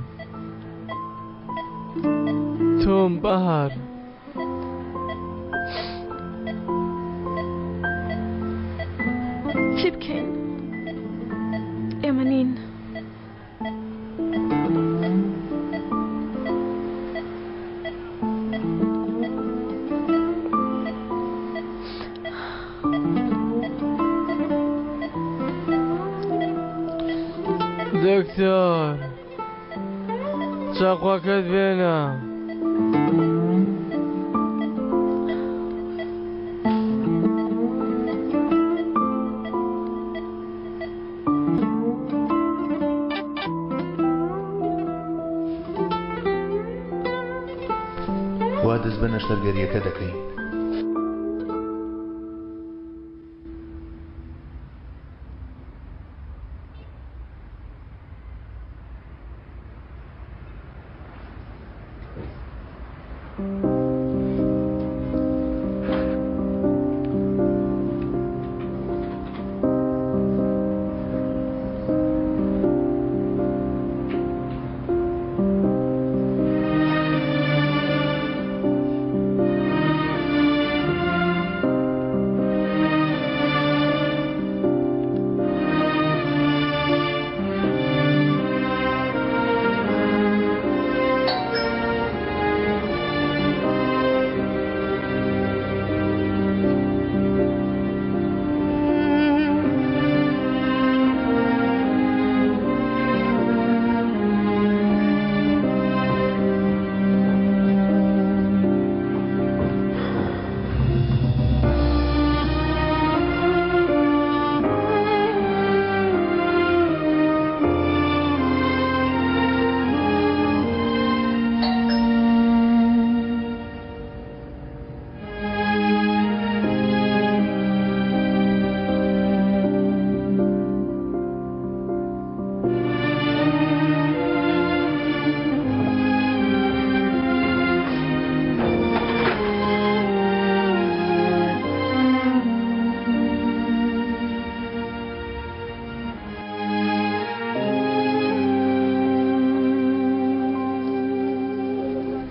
تۆم بەهار. چی بکەین؟ ئێمە نین. دکتۆر چاقوەکەت بێنە. وا دەست بە نەشتەرگەرییەکە دەکەین.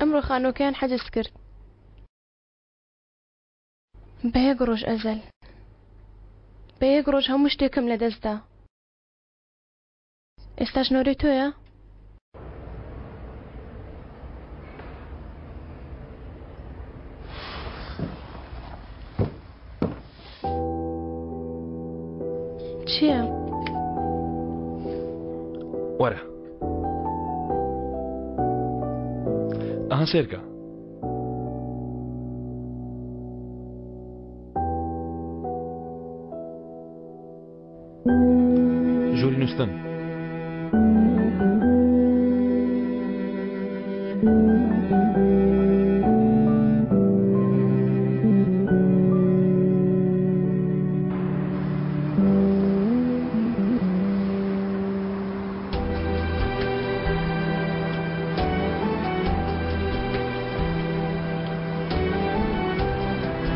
ئەمڕۆ خانووەکەیان حەجز کرد بە یەک ڕۆژ ئەزەل بە یەک ڕۆژ هەموو شتێکم لەدەستدا ئێستاش نۆرەی تۆیە؟ چییە؟ وەرە ئەها سێرکە ژووری نووستن.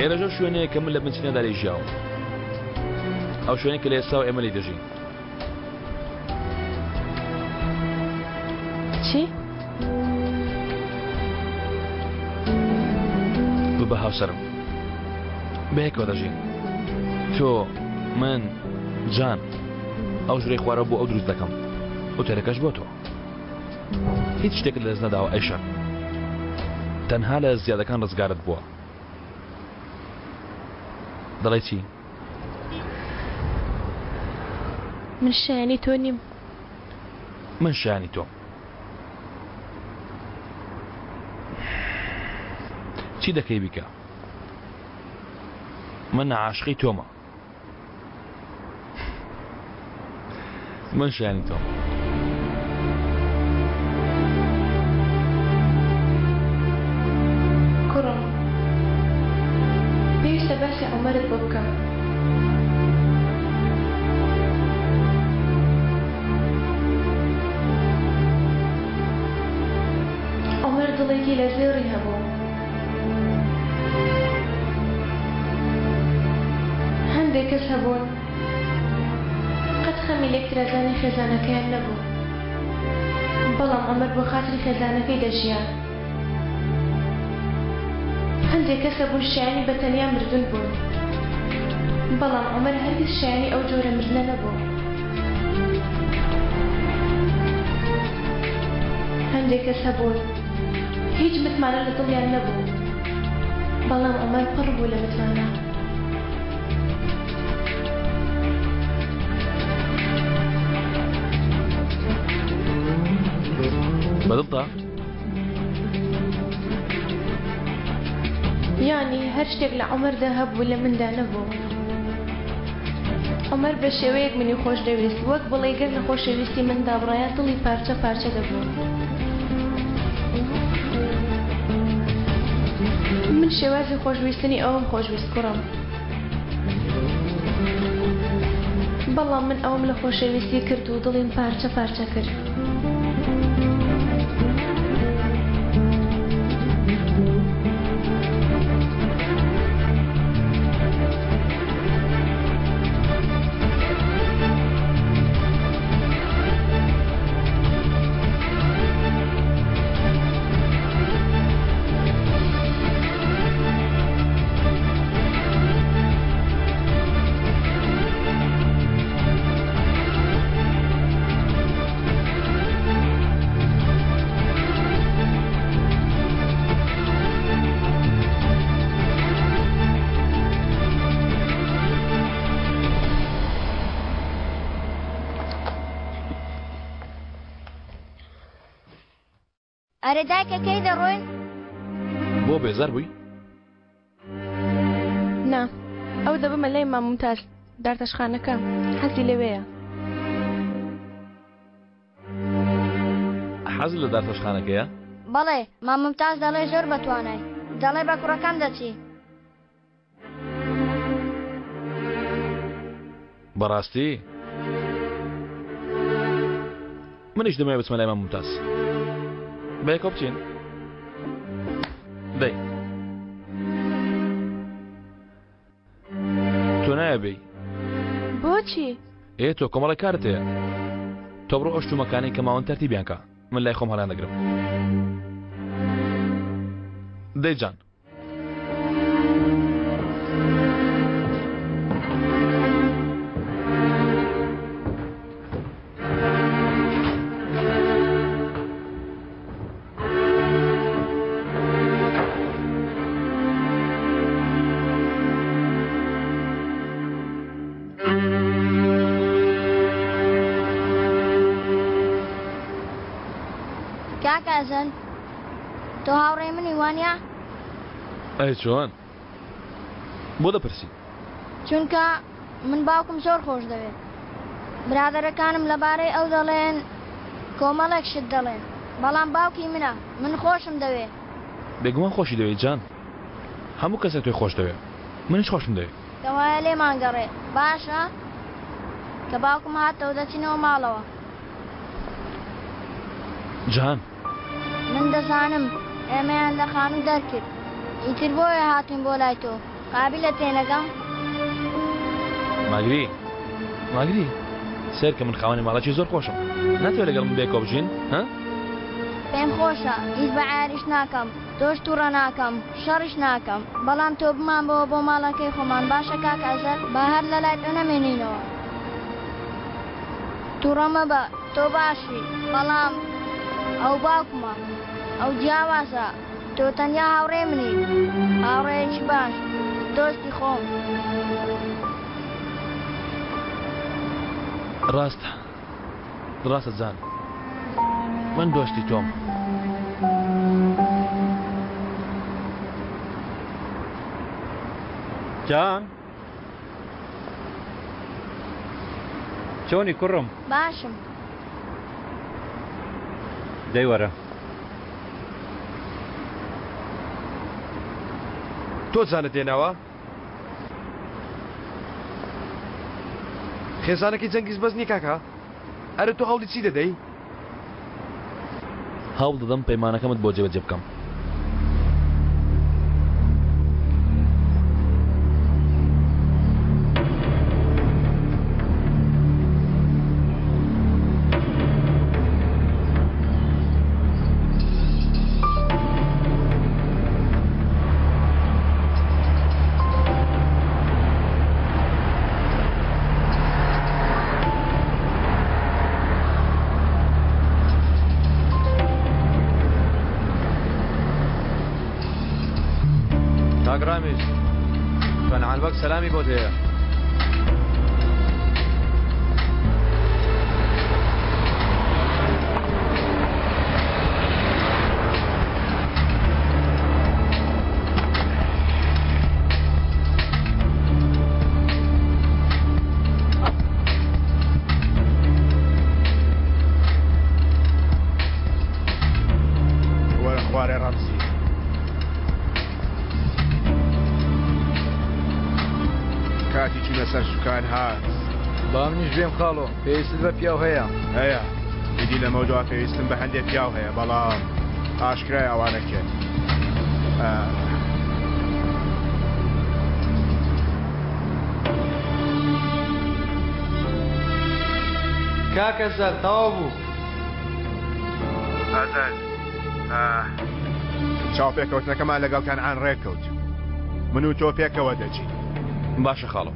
ئێرەش ئەو شوێنەیە کە من لە بنچینەدا لێی ژیاوم. ئەو شوێنەی کە لە ئێستاوە ئێمە لێی دەژین. چی؟ ببە هاوسەرم. بەیەکەوە دەژین. تۆ، من، جان. ئەو ژوورەی خوارەوە بۆ ئەو دروست دەکەم. ئوتێلەکەش بۆ تۆ. هیچ شتێکت لەدەست نەداوە ئەیشان. تەنها لە زیادەکان ڕزگارت بووە. دەڵێی چی؟ من شایەنی تۆ نیم. من شایەنی تۆم. چی دەکەی بیکە من عاشقی تۆمە من شایانی تۆم. کوڕم پێویستە باسی عومەرت بۆ بکەم. عومەر دڵێکی لە زێڕی هەبوو. هەندێک کەس هەبوون قەت خەمی لێکترازانی خێزانەکەیان نەبوو، بەڵام عومەر بۆ خاتری خێزانەکەی دەژیا. هەندێک کەس هەبوون شایەنی بە تەنیا مردن بوون، بەڵام عومەر هەرگیز شایەنی ئەو جۆرە مردنە نەبوو. هەندێک کەس هەبوون هیچ متمانە لە دڵیان نەبوو، بەڵام عومەر پڕ بوو لە متمانە. بەدڵتە؟ یانی هەر شتێک لە عومەردا هەبوو لە مندا نەبوو. عومەر بە شێوەیەک منی خۆش دەویست وەک بڵێی گەر لە خۆشەویستی من دابڕایە دڵی پارچە پارچە دەبوو. من شێوازی خۆشویستنی ئەوم خۆشویست کوڕم. بەڵام من ئەوم لە خۆشەویستی کرد و دڵیم پارچە پارچە کرد. ئەرێ دایکە کەی دەڕۆین؟ بۆ بێزار بووی؟ نا ئەو دەبمە لای مام ممتاز دارتاشخانەکە حەزی لەوێیە. حەزت لە دارتاشخانەکەیە؟ بەڵێ مام ممتاز دەڵێ زۆر بەتوانای دەڵێ بە کوڕەکەم دەچی. بەڕاستی؟ منیش دەمەوێت بچمە لای مام ممتاز. بەیەکەوە بچین؟ دەی. تۆ نایە بێی. بۆچی؟ ئێ تۆ کۆمەڵێک کارت هەیە. تۆ بڕۆ ئەو شتومەکانەی کە ماون تەرتیبیان کە. من لای خۆم هەڵیان دەگرم. دەی جان. کاک ئەزەل تۆ هاوڕێی منی وانە؟ ئەی چۆن؟ بۆ دەپرسی؟ چونکە من باوکم زۆر خۆش دەوێت. برادەرەکانم لەبارەی ئەو دەڵێن کۆمەڵێک شت دەڵێن بەڵام باوکی منە من خۆشم دەوێ. بێگومان خۆشی دەوێی جان هەموو کەسێک تۆی خۆش دەوێ منیش خۆشم دەوێی. کەوایە لێمان گەڕێ باشە کە باوکم هاتەوە دەچینەوە ماڵەوە. جان. من دەزانم ئێمەیان لە خانوو دەرکرد ئیتر بۆیە هاتووین بۆ لای تۆ قابیلە تێنەگەم؟ ماگری ماگری سەیرکە من خاوەنی ماڵێکی زۆر خۆشم ناتەوێت لەگەڵ من بێکەوە بژین ها؟ پێم خۆشە هیچ بە عاریش ناکەم تۆش توڕە ناکەم شەڕیش ناکەم بەڵام تۆ بمانبەوە بۆ ماڵەکەی خۆمان باشە کاک ئەزەل با هەر لەلای تۆ نەمێنینەوە توڕە مەبە تۆ باشی بەڵام ئەو باوکمە ئەو جیاوازە تۆ تەنیا هاوڕێی منی هاوڕێیەکی باش دۆستی خۆم. ڕاستە ڕاستە جان من دۆستی تۆم. جان چۆنی کوڕم؟ باشم. دەی وەرە. تۆ جانت هێناوە؟ خێزانەکەی جەنگیز بەس نییە کاکە؟ ئەرێ تۆ هەوڵی چی دەدەی؟ هەوڵ دەدەم پەیمانەکەمت بۆ جێبەجێ بکەم. کاک ڕامیز کەنعان بەگ سەلامی بۆت هەیە. وەرە خوارێ ڕەمزی. کاتی چوونە سەر سوکان هات. با منیش بێم خاڵۆ، پێویستت بە پیاو هەیە؟ هەیە، ئیدی لەمەودوا پێویستم بە هەندێ پیاو هەیە، بەڵام ئاشکرایە ئەوانە کێن. کاک ئەزەل تەواو بوو. ئەزەل، چاوپێکەوتنەکەمان لەگەڵ کەنعان ڕێککەوت. من و تۆ پێکەوە دەچین. باشە خاڵۆ.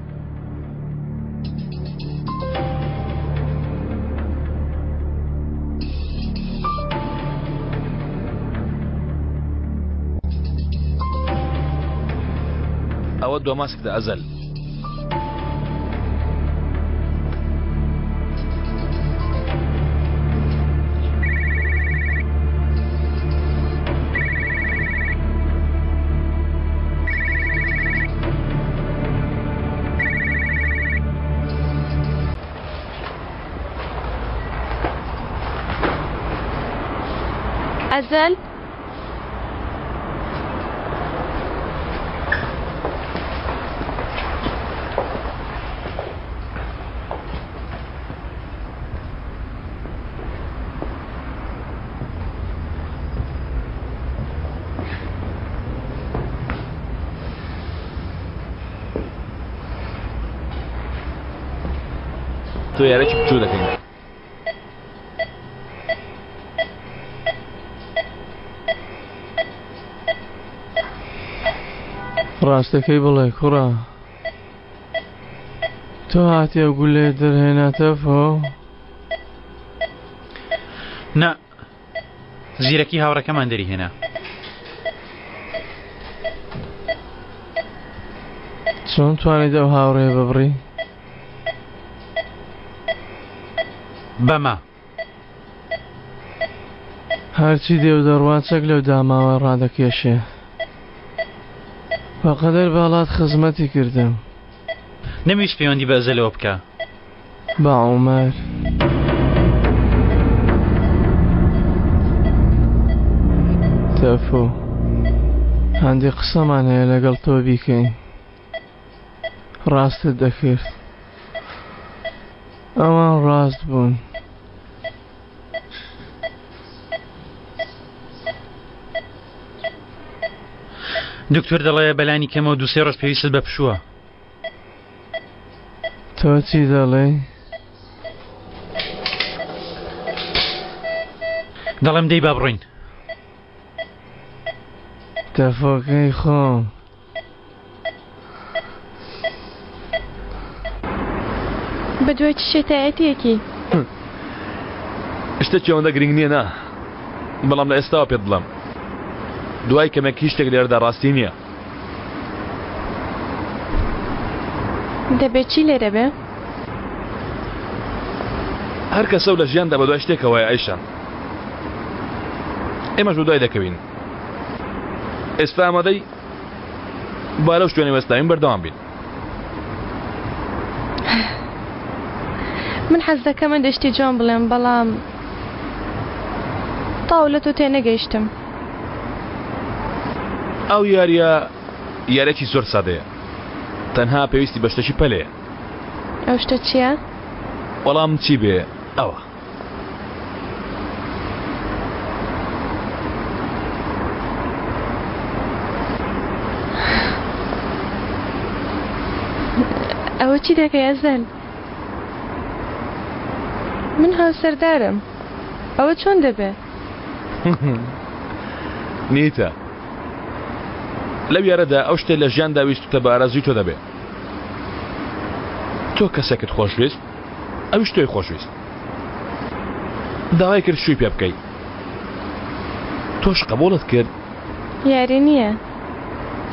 ئەوە دۆماسکتە ئەزەل. ئەزەل. تۆ یارێکی بچوو دەکەین. ڕاستەکەی بڵێ کوڕە تۆ هاتی ئەو گولەیە دەرهێنا تەفۆ؟ نا زیرەکی هاوڕێکەمان دەریهێنا. چۆن توانیت ئەو هاوڕێیە ببڕی؟ بەمە. هەرچی دێ و دەڕوا چەک لەو داماوە ڕادەکێشێ. بەقەدەر باڵات خزمەتی کردم. نەمویست پەیوەندی بە ئەزەلەوە بکا. بە عومەر. تەفۆ. هەندێ قسەمان هەیە لەگەڵ تۆ بیکەین. ڕاستت دەکرد. ئەوان ڕاست بوون. دکتۆر دەڵێ بەلانی کەمەوە دووسێ ڕۆژ پێویستت بە پشووە. تۆ چی دەڵێی؟ دەڵێم دەی با بڕۆین. تەفۆکەی خۆم. بەدوای چ شێتایەتیەکی؟ شتێکی ئەوەندە گرنگ نییە نا بەڵام لە ئێستاوە پێت بڵێم دوای کەمێک هیچ شتێک لێرەدا ڕاستی نییە. دەبێ چی لێرە بێ؟ هەر کەسە و لە ژیاندا بەدوای شتێکەوەیە ئەیشان ئێمەش بەدوای دەکەوین ئێستا ئامادەی؟ با لەو شوێنەی وەستاوین بەردەوام بین. من حەز دەکەم هەندێ شتی جوان بڵێم بەڵام تەواو لە تۆ تێنەگەیشتم. ئەو یارییە یارییەکی زۆر سادەیە. تەنها پێویستی بە شتێکی پەلەیە. ئەو شتە چییە؟ وەڵام چی بێ ئەوە. ئەوە چی دەکەی ئەزەل؟ من هاوسەردارم ئەوە چۆن دەبێ؟ نیتە لەو یارەدا ئەو شتێ لە ژیاندا ویستتە بە ئارەزووی تۆ دەبێ تۆ کەسێکت خۆشویست ئەویش تۆی خۆشویست داوای کرد شووی پێ بکەی تۆش قبوڵت کرد. یاری نییە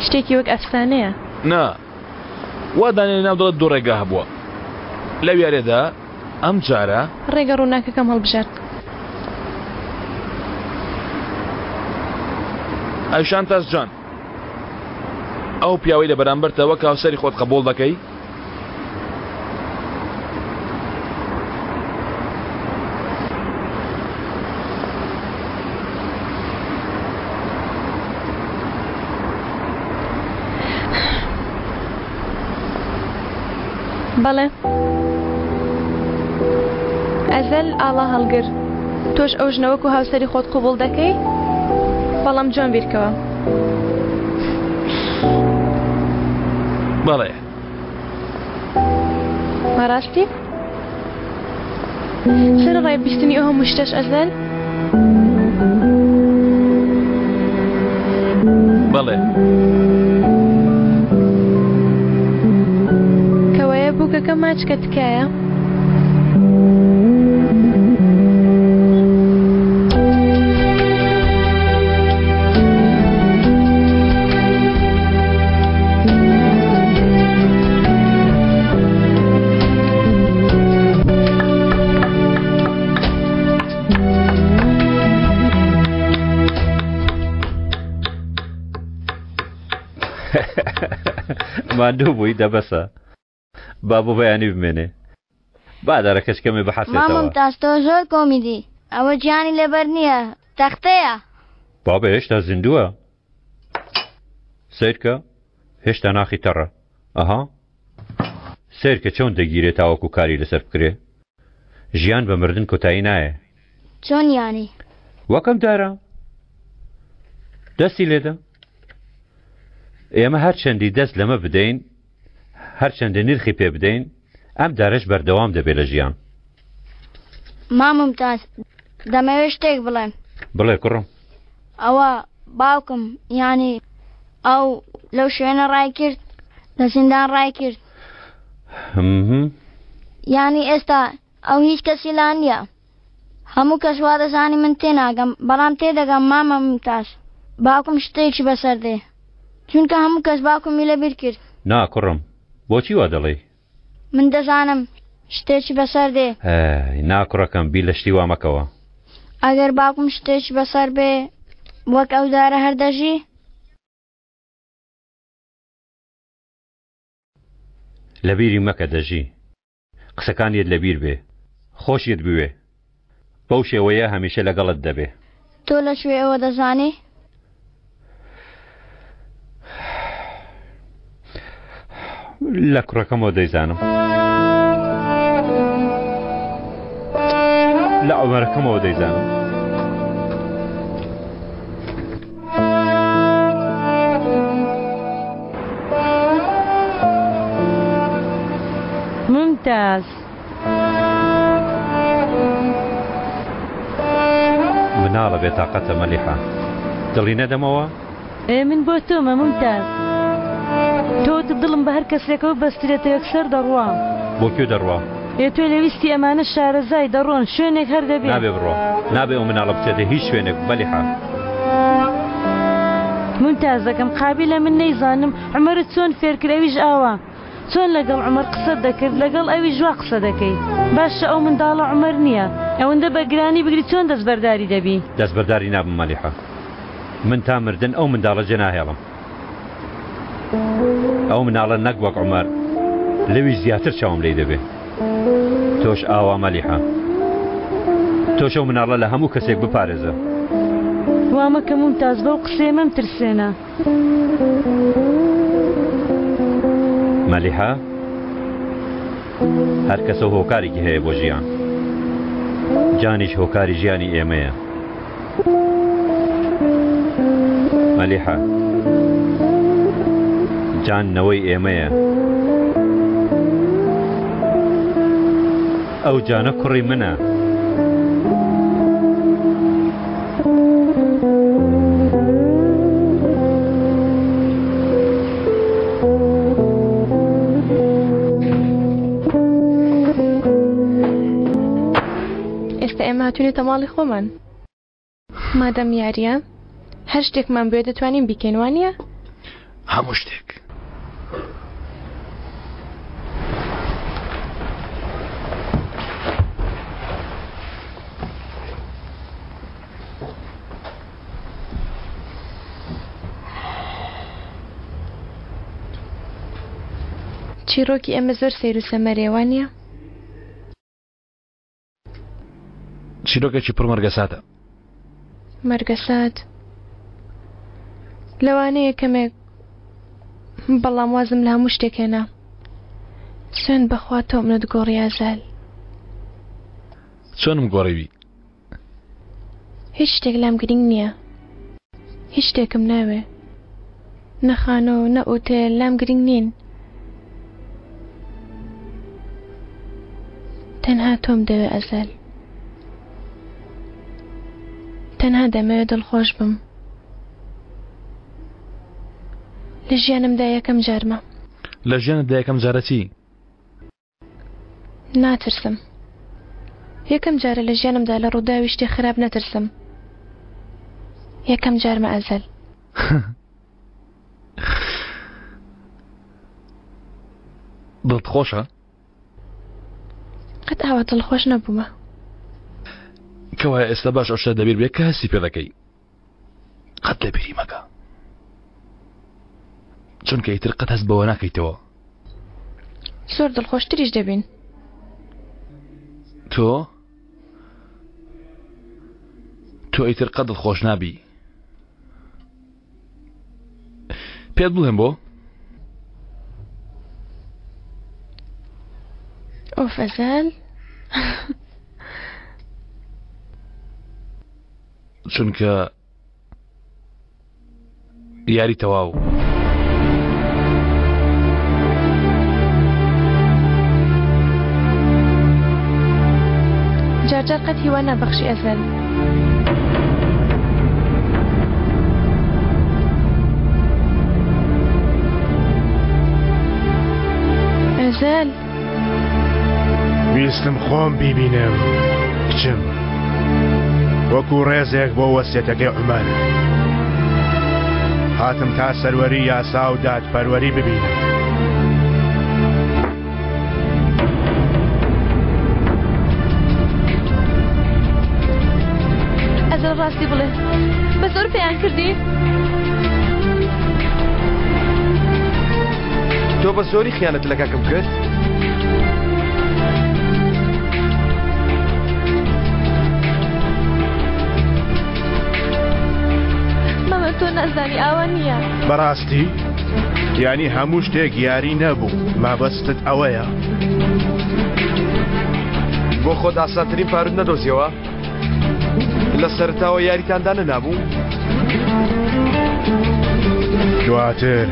شتێکی وەک ئەفسانەیە. نا وا دانێ لەناو دڵت دوو ڕێگا هەبووە لەو یاریەدا ئەم جارە. ڕێگە ڕووناکەکەم هەڵبژارد. ئایشان تاس جان ئەو پیاوەی لە بەرامبەرتە وەک هاوسەری خۆت قبوڵ دەکەی؟ بەڵێ ئەزەل ئاڵا هەڵگر تۆش ئەو ژنە وەکو هاوسەری خۆت قبوڵ دەکەی؟ بەڵام جوان بیرکەوە. بەڵێ. بەڕاستی؟ سەرەڕای بیستنی ئەو هەموو شتەش ئەزەل؟ بەڵێ. کەوایە بووکەکە ماچکە تکایە. ماندوو بووی دەبەسە با بۆ بەیانی بمێنێ با دارەکەش کەمێ بحەسێتەوە. مام ممتاز تۆ زۆر کۆمیدی ئەوە گیانی لەبەر نییە تەختەیە. بابە هێشتا زیندووە سەیرکە هێشتا ناخی تەڕە ئەها سەیرکە چۆن دەگیرێ تاوەکو کاری لەسەر بکرێ ژیان بە مردن کۆتایی نایە. چۆن یانی؟ وەکەم دارە دەستی لێدە ئێمە هەرچەندی دەست لەمە بدەین هەرچەندە نرخی پێ بدەین ئەم دارەش بەردەوام دەبێت لە ژیان. مام مومتاز دەمەوێت شتێک بڵێم. بڵێ کوڕم. ئەوە باوکم یانی ئەو لەو شوێنە ڕای کرد لە زیندان ڕای کرد. یانی ئێستا ئەو هیچ کەسی لا نییە. هەموو کەس وا دەزانی من تێناگەم بەڵام تێدەگەم مامە ممتاز باوکم شتێکی بەسەر دێ چونکە هەموو کەس باوکمی لەبیر کرد. نا کوڕم بۆچی وا دەڵێی؟ من دەزانم شتێکی بەسەر دێ. ئەی نا کوڕەکەم بیر لە شتی وا مەکەوە. ئەگەر باوکم شتێکی بەسەر بێ وەک ئەو دارە هەر دەژی؟ لەبیری مەکە دەژی. قسەکانیت لەبیر بێ خۆشیت بوێ بەو شێوەیە هەمیشە لەگەڵت دەبێ. تۆ لە کوێ ئەوە دەزانی؟ لە کوڕەکەمەوە دەیزانم. لە عومەرەکەمەوە دەیزانم. ممتاز. مناڵە بێتاقەتە مەلیحە دڵی نەدەمەوە؟ ئێ من بۆ تۆمە ممتاز. تۆ وتت دڵم بە هەر کەسێکەوە ببەسترێتەوە یەکسەر دەڕوا. بۆ کوێ دەڕوا؟ ئێ تۆ لە ویستی ئەمانە شارەزای، دەڕۆن، شوێنێک هەر دەبێ. نابێ بڕوا، نابێ ئەو مناڵە بچێتە هیچ شوێنێک مەلیحە. ممتازەکەم، قابیلە من نەیزانم عومەرت چۆن فێر کرد ئەویش ئاوا. چۆن لەگەڵ عومەر قسەت دەکرد لەگەڵ ئەویش وا قسە دەکەی. باشە ئەو منداڵە عومەر نییە ئەوەندە بە گرانی بگری چۆن دەستبەرداری دەبی؟ دەستبەرداری نابم مەلیحە. من تا مردن ئەو منداڵە جێناهێڵم. ئەو مناڵە نەک وەک عومەر لەویش زیاتر چاوم لێی دەبێ. تۆش ئاوا مەلیحە. تۆش ئەو مناڵە لە هەموو کەسێک بپارێزە. وا مەکە مومتاز بەو قسەیە مەمترسێنە. مەلیحە هەر کەسە و هۆکارێکی هەیە بۆ ژیان. جانیش هۆکاری ژیانی ئێمەیە. مەلیحە جان نەوەی ئێمەیە. ئەو جانە کوڕی منە. ئێستا ئێمە هاتوینەتە ماڵی خۆمان. مادەم یارییە هەر شتێکمان بوێ دەتوانین بیکەین وانییە؟ هەموو شتێک. چیڕۆکی ئێمە زۆر سەیر و سەمەرەیە وانییە؟ چیرۆکێکی پڕ مەرگەساتە. مەرگەسات لەوانەیە کەمێک بەڵام وازم لە هەموو شتێک هێنا سوێند بەخوا تۆ منت گۆڕی ئازال. چۆنم گۆڕیوی؟ هیچ شتێک لام گرینگ نییە هیچ شتێکم ناوێ نە خانوو نە ئوتێل لام گرینگ نین تەنها تۆم دەوێ ئەزەل تەنها دەمەوێ دڵخۆش بم لە ژیانمدا یەکەم جارمە. لە ژیانتدا یەکەم جارە چی؟ ناترسم. یەکەم جارە لە ژیانمدا لە ڕووداوی شتی خراپ نەترسم. یەکەم جارمە ئەزەل. دڵت خۆشە؟ قەت ئاوا دڵخۆش نەبوومە. کەوایە ئێستا باش ئەو شتە لەبیر بێ کە هەستی پێ دەکەی. قەت لەبیری مەکە. چونکە ئیتر قەت هەست بەوە ناکەیتەوە. زۆر دڵخۆشتریش دەبین. تۆ؟ تۆ ئیتر قەت دڵخۆش نابی. پێت بڵێم بۆ؟ ئۆف ئەزەل. چونکە یاری تەواو. جارجار قەت هیوا نابەخشی ئەزەل. ئەزەل. ویستم خۆم بیبینم کچم وەکو ڕێزێک بۆ وەسیەتەکەی عومەر هاتم تا سەروەری یاسا و دادپەروەری ببینم. ئەزەل ڕاستی بڵێ بە زۆر پێیان کردی؟ تۆ بە زۆری خیانەت لە کاکم کرد؟ مامە تۆ نازانی ئاوا نییە. بەڕاستی؟ یانی هەموو شتێک یاری نەبوو مەبەستت ئەوەیە؟ بۆ خۆت ئاسانترین پاروت نەدۆزیەوە؟ لە سەرەتاوە یاریتان دانەنابوو؟ دواتر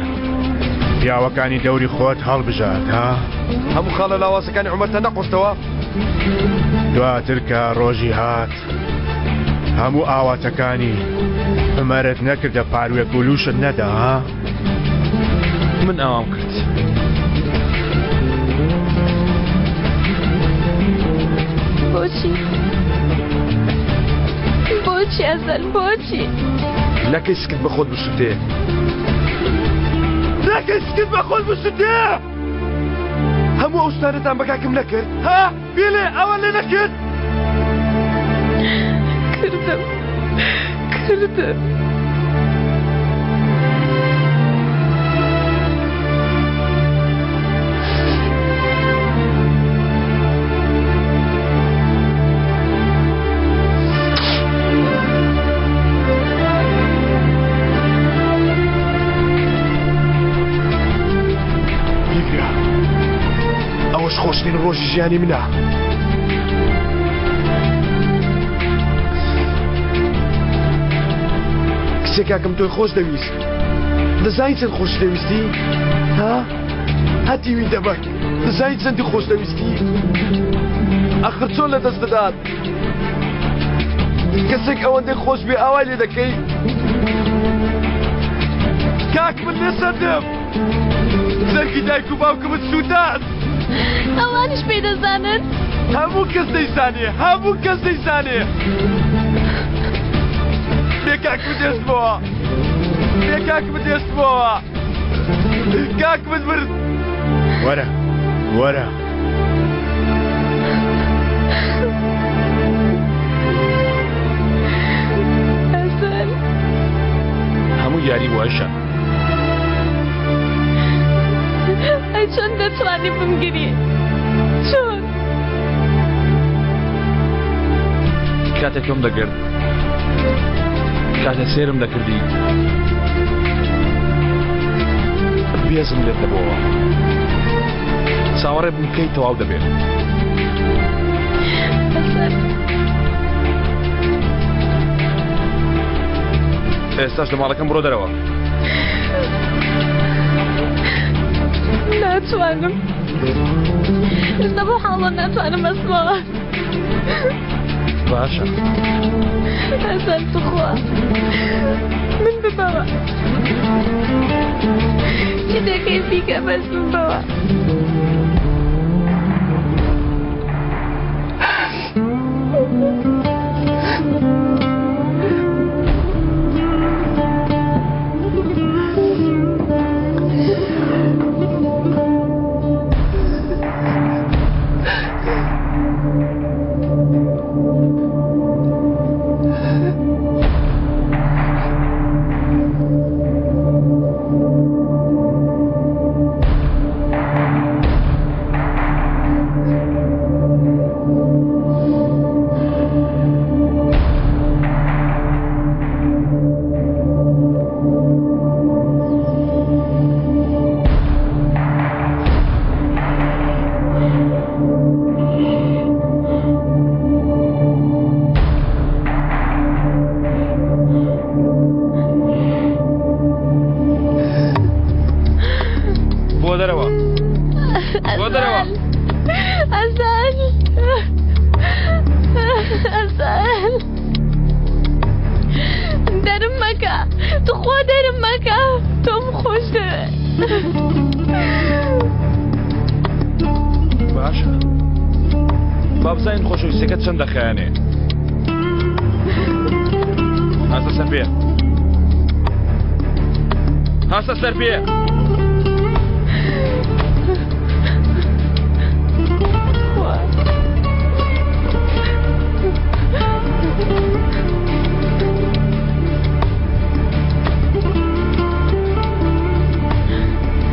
پیاوەکانی دەوری خۆت هەڵبژارد ها؟ هەموو خاڵە لاوازەکانی عومەرتان نەقۆستەوە؟ دواتر کە ڕۆژی هات هەموو ئاواتەکانی عومەرت نەکردە پاروێک و لوشت نەدا ها؟ من ئاوام کرد. بۆچی؟ بۆچی ئەزەل بۆچی؟ نەکەی سکت بە خۆت بسوتێ نەکەی سکت بە خۆت بسوتێ هەموو ئەو شتانەتان بە کاکم نەکرد ها بێلێ ئەوە لێ نەکرد کردم کردم. ڕۆژ خۆشترین ڕۆژی ژیانی منە. کچێ کاکم تۆی خۆش دەویست. دەزانی چەند خۆش دەویستی؟ ها؟ هەتیوی دەبەک دەزانی چەندی خۆش دەویستی؟ ئەخر چۆن لە دەست دەدات؟ کەسێک ئەوەندەی خۆش بێ ئاوای لێ دەکەی؟ کاک من لێ سەردم زەرگی دایک و باوکمت سووتاند. ئەوانیش پێی دەزانن؟ هەموو کەس دەیزانێ هەموو کەس دەیزانێ بێ کاکمت هێشتمەوە بێ کاکمت هێشتمەوە کاکمت برد. وەرە وەرە. ئەسەل. هەموو یاری بوو ئایشە. ئەی چۆن دەتوانی بمگری؟ چۆن؟ کاتێک تۆم دەگرت کاتێ سێرم دەکردی بێزم لێت دەبۆوە چاوەڕێ بووم کەی تەواو دەبێت. ئێستاش لە ماڵەکەم بڕۆ دەرەوە. ناتوانم ئێستا بۆ حاڵە ناتوانم بەسمەوە. باشە. ئەسەل تخوا من ببەوە چی دەکەی بیکە بەس ببەوە. بۆ دەرەوە بۆ دەرەوە ئەزال ئەزال دەرم مەکە تخوا دەرم مەکە تۆم خۆش دەوێت باشە با بزانین خۆشەویستەکەت چەند دەخایەنێ هەستە سەر پێ هەستە سەر پێ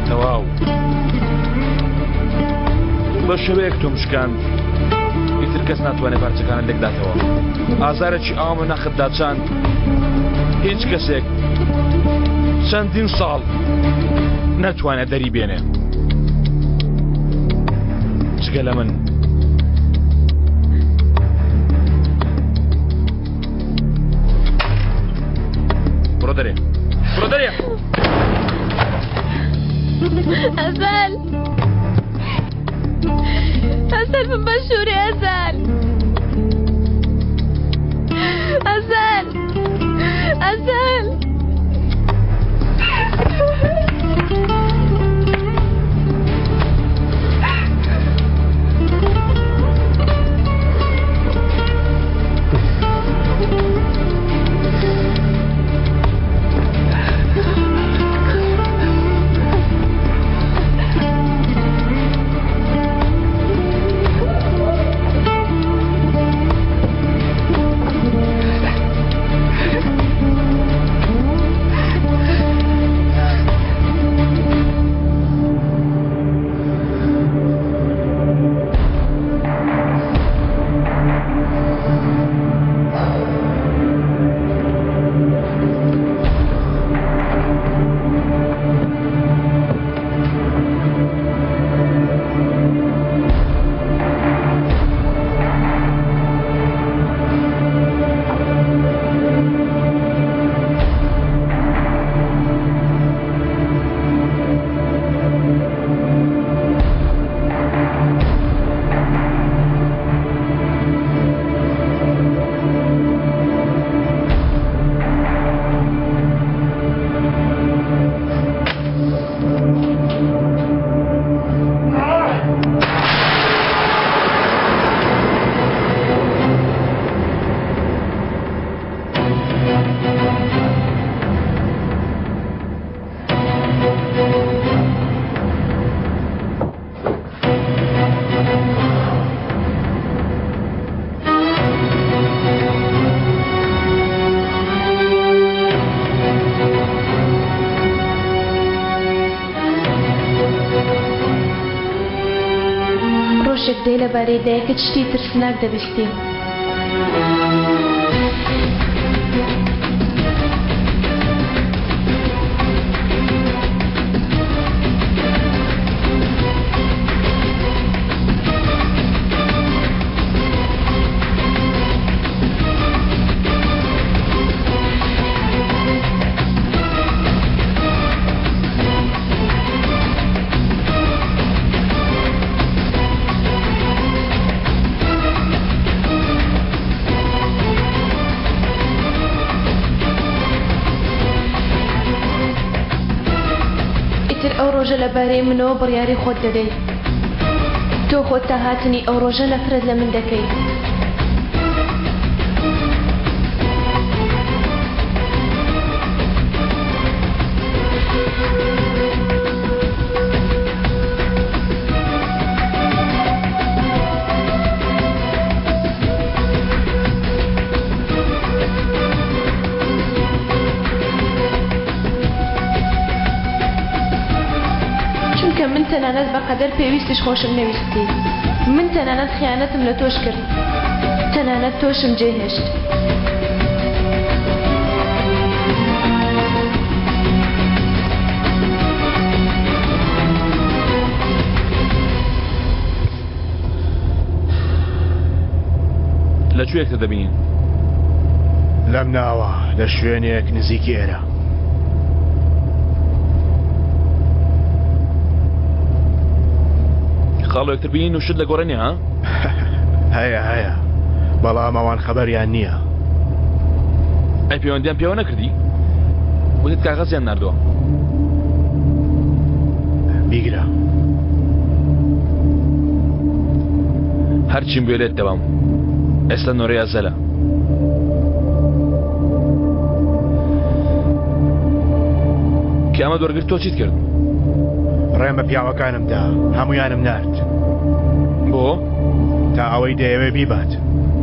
تەواو بە شێوەیەک تۆم شکاند ئیتر کەس ناتوانێت پارچەکانت لێکداتەوە ئازارێکی ئاوم نەختدا چاند هیچ کەسێک چەندین ساڵ نەتوانێت دەری بێنێ جگە لە من بڕۆ دەرێ بڕۆ دەرێ ئەزال ئەزال بم بە شوورێ ئەزال ئەزال ئەزال ڕۆژێک دێ لەبارەی دایکت شتی ترسناک دەبیستی. ئیتر ئەو ڕۆژە لەبارەی منەوە بڕیاری خۆت دەدەیت. تۆ خۆت تا هاتنی ئەو ڕۆژە نەفرەت لە من دەکەی. چونکە من تەنانەت بە قەدەر پێویستیش خۆشم نەویستی. من تەنانەت خیانەتم لە تۆش کرد. تەنانەت تۆشم جێهێشت. لە کوێ یەکتر دەبینین؟ لەم ناوە، لە شوێنێک نزیکی ئێرە. خاڵۆ یەکتر بینین و شت لە گۆڕێ نییە ها؟ هەیە هەیە، بەڵام ئەوان خەبەریان نییە. ئەی پەیوەندیان پێوە نەکردی؟ وتت کاغەزیان ناردووە. بیگرە. هەرچیم بوێ لێت دەبەم. ئێستا نۆرەی ئەزەلە. کە ئەمەت وەرگرت تۆ چیت کرد؟ ڕێم بە پیاوەکانم دا، هەموویانم نارد. بۆ؟ تا ئەوەی دەیەوێ بیبات.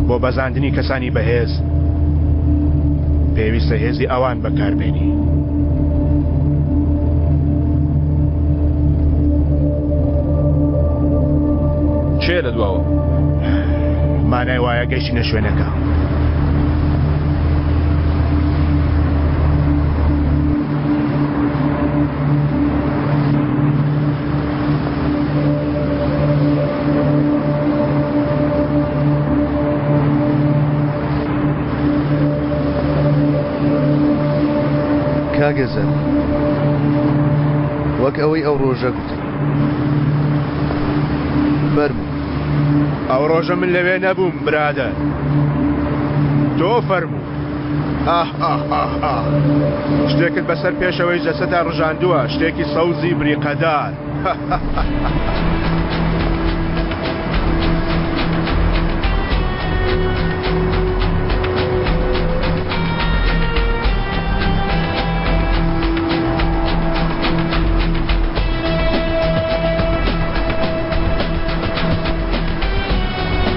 بۆ بەزاندنی کەسانی بەهێز پێویستە هێزی ئەوان بەکاربێنی. کێ لە دواوە؟ مانای وایە گەیشتینە شوێنەکە. کاک ئەزەر وەک ئەوەی ئەو ڕۆژە گوتم فەرموو. ئەو ڕۆژە من لەوێ نەبووم برادەر تۆ فەرموو. ئاه ئاه ئاه ئاه شتێکت بەسەر پێشەوەی جەسەتا ڕژاندووە شتێکی سەوزی بریقەدار.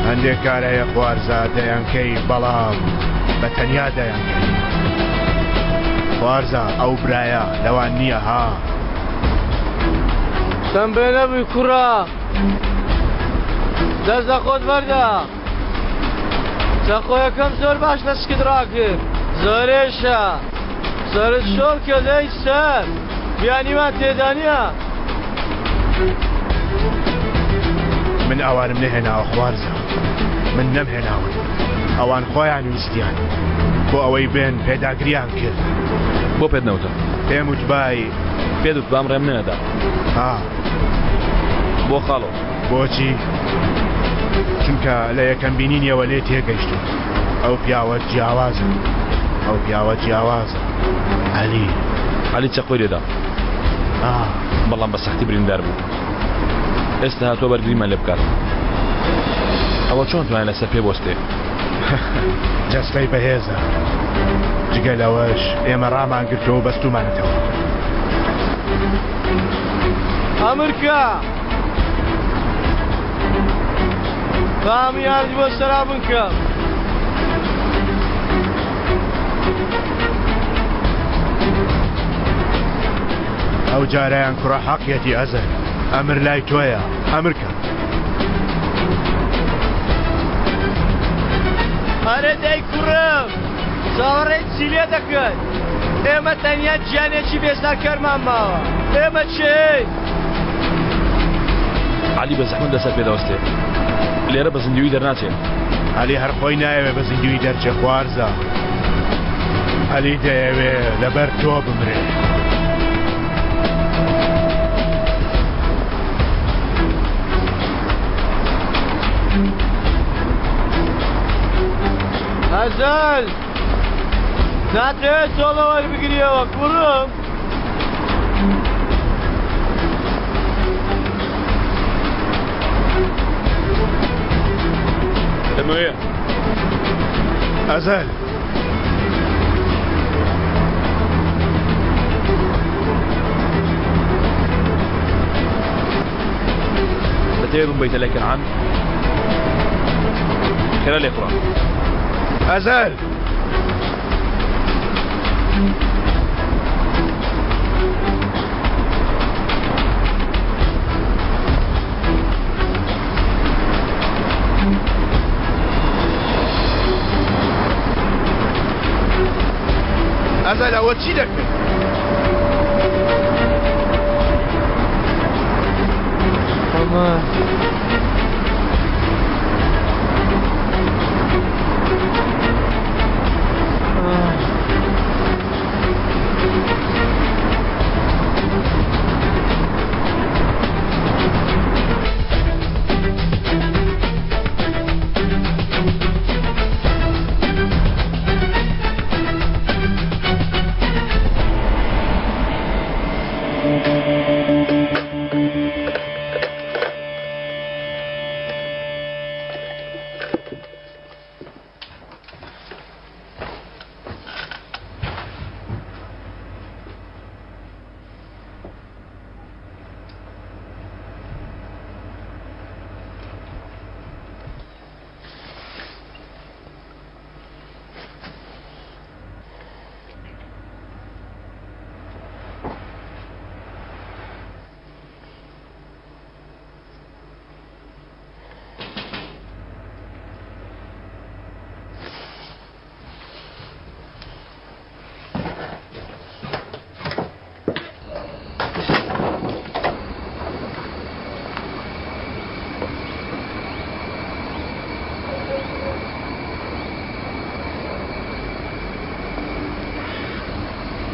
هەندێک کار هەیە خوارزا دەیانکەی بەڵام بە تەنیا دەیانکەی خوارزا ئەو برایە لەوان نییە ها. تەمبێ نەبووی کوڕە دەست لە خۆت بەردە چەقۆیەکەم زۆر باش لە سکت ڕاکرد زۆرێشە سەرت شۆڕ کرد ئەی سەر بیانیمان تێدا نییە. من ئەوانم نەهێناوە خوارزا من نەمهێناون ئەوان خۆیان ویستیان بۆ ئەوەی بێن پێداگریان کرد. بۆ پێت نەوتم؟ پێم وتبای. پێت وتبام ڕێم نەدا. ها. بۆ خاڵۆ؟ بۆچی؟ چونکە لە یەکەم بینینیەوە لێ تێگەیشتم ئەو پیاوە جیاوازە ئەو پیاوە جیاوازە عەلی. عەلی چەقۆی لێدا. ئا. بەڵام بە سەختی بریندار بوو. ئێستا هاتووە بەرگریمان لێ بکات. ئەوە چۆن توانی لەسەر پێ بوەستێ؟ جەستەی بەهێزە. جگە لەوەش ئێمە ڕامانگرتووە و بەستوومانەتەوە. ئەمرکە! با هەموویانت بۆ سەرا بکەم. ئەو جارەیان کوڕە حەقیەتی ئەزەر. ئەمر لای تۆیە. ئەمر کە. ئەرێ دەی کوڕم چاوەڕێی چی لێ دەکەن؟ ئێمە تەنیا گیانێکی بێزارکەرمان ماوە ئێمە کێین؟ عەلی بە زەحمەت لەسەر پێ دەوەستێ لێرە بە زیندووی دەرناچێ. عەلی هەر خۆی نایەوێ بە زیندووی دەرچێ خوارزا عەلی دەیەوێ لەبەر تۆ بمرێ. ئەزەل ناتەوێت تۆڵە وەربگریەوە کوڕم؟ دەمەوێ. ئەزەل. دەتەوێ بمبەیتە لای کەنعان؟ خێرا لێخوڕە. ئەزەل. ئەزەل ئەوە چی دەکەی؟ ئەمان.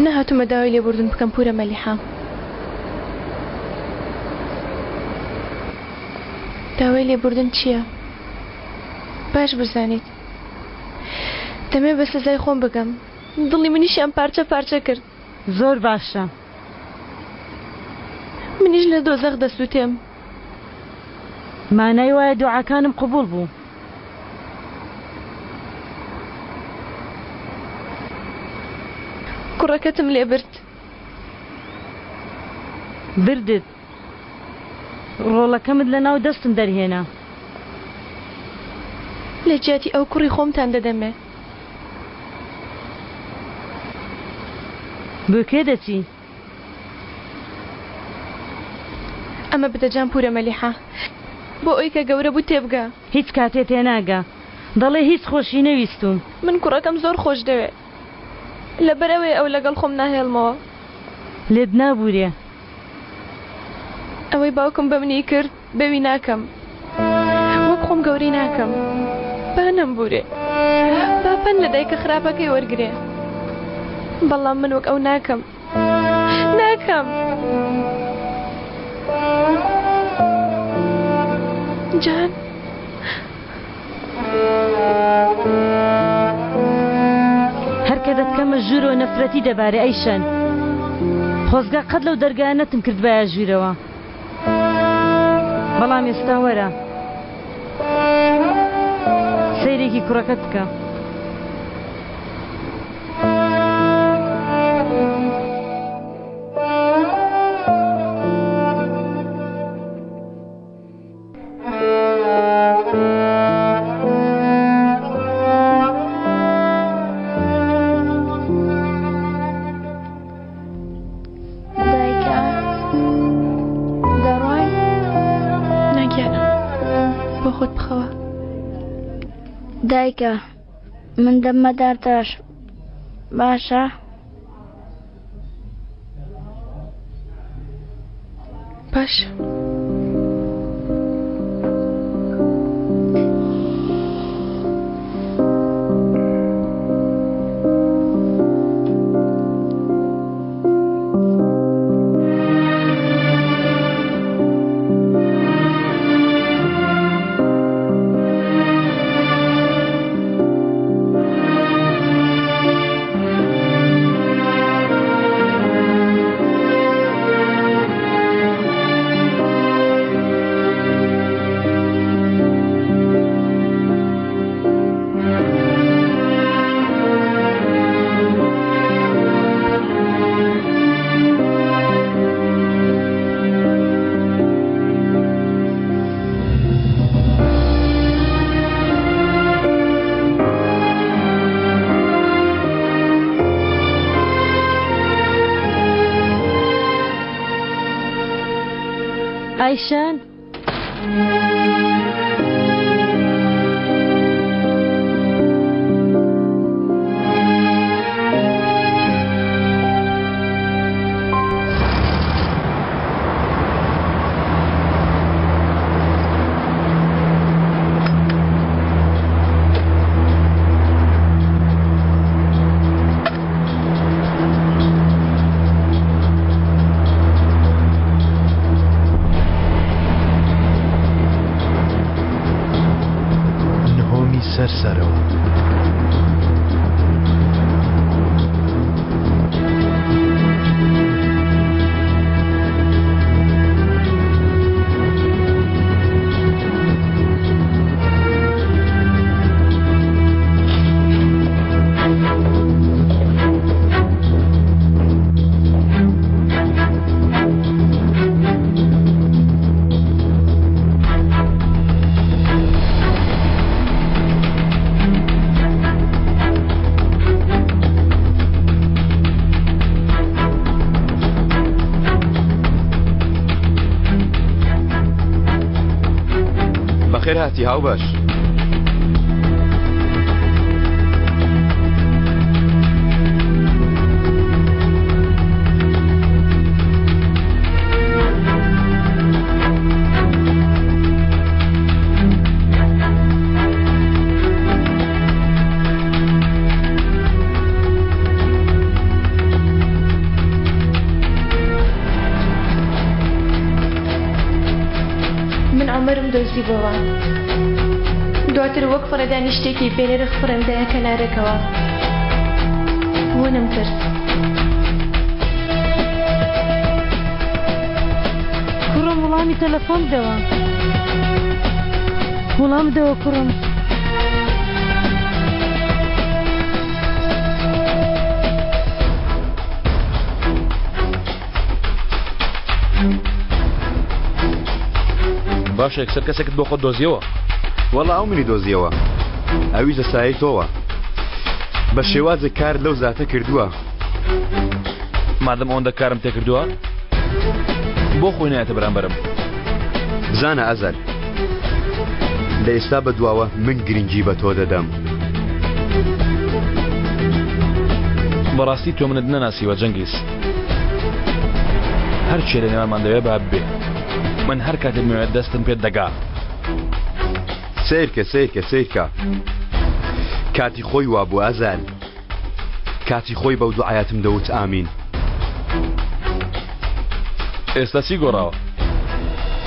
نەهاتوومە داوای لێبوردن بکەم پورە مەلیحە. داوای لێبوردن چییە؟ باش بزانیت دەمەوێت بە سزای خۆم بگەم. دڵی منیشیان پارچە پارچە کرد. زۆر باشە. منیش لە دۆزەخ دەسووتێم. مانای وایە دوعاکانم قبوڵ بوو. کوڕەکەتم لێ برد. بردت. ڕۆڵەکەمت لە ناو دەستم دەرهێنا. لە جیاتی ئەو کوڕی خۆمتان دەدەمێ. بۆ کوێ دەچی؟ ئەمە بدە جان پورە مەلیحە. بۆ ئەوی کە گەورە بوو تێبگا. هیچ کاتێ تێناگا. دەڵێ هیچ خۆشی نەویستووم. من کوڕەکەم زۆر خۆش دەوێ. لەبەر ئەوەیە ئەو لەگەڵ خۆم ناهێڵمەوە. لێت نابوورێ. ئەوەی باوکم بە منی کرد بەوی ناکەم. وەک خۆم گەورەی ناکەم. با نەمبوورێ. با پەند لە دایکە خراپەکەی وەرگرێ. بەڵام من وەک ئەو ناکەم. ناکەم. جان. هەر کە دەتکەمە ژوورەوە نەفرەتی دەبارێ ئەی شەن. خۆزگا قەت لەو دەرگایە نەتم کردبایە ژوورەوە. بەڵام ئێستا وەرە سەیرێکی کوڕەکەت بکە. دایکە دەڕۆین؟ نا گیانم. بۆ خۆت بخەوە. دایکە من دەبمە دارتاش باشە؟ باشە. ئایشان نهۆمی سەر سەرەوە. بەخێر هاتی هاوبەش. من عومەرم دۆزیبۆوە دواتر وەک فڕێدانی شتێکی بێنرخ فڕێمدایە کەنارێکەوە ونم کرد. کوڕم وڵامی تەلەفۆن بدەوە. وڵام بدەوە کوڕم. باشە یەکسەر کەسێکت بۆ خۆت دۆزیەوە؟ وەڵا ئەو منی دۆزیەوە ئەویش لە سایەی تۆوە بە شێوازێک کار لەو زاتە کردووە. مادەم ئەوەندە کارم تێکردووە بۆ خۆی نایەتە بەرامبەرم؟ بزانە ئەزەل لە ئێستا بە دواوە من گرنگی بە تۆ دەدەم. بەڕاستی تۆ منت نەناسیوە جەنگیز. هەر چێ لە نێوانمان دەوێ با ببێ. من هەر کاتێک بمەوێت دەستم پێت دەگا. سەیرکە سەیرکە سەیرکە کاتی خۆی وابوو ئەزەل. کاتی خۆی بەو دوعایەتم دەوت ئامین. ئێستا چی گۆڕاوە؟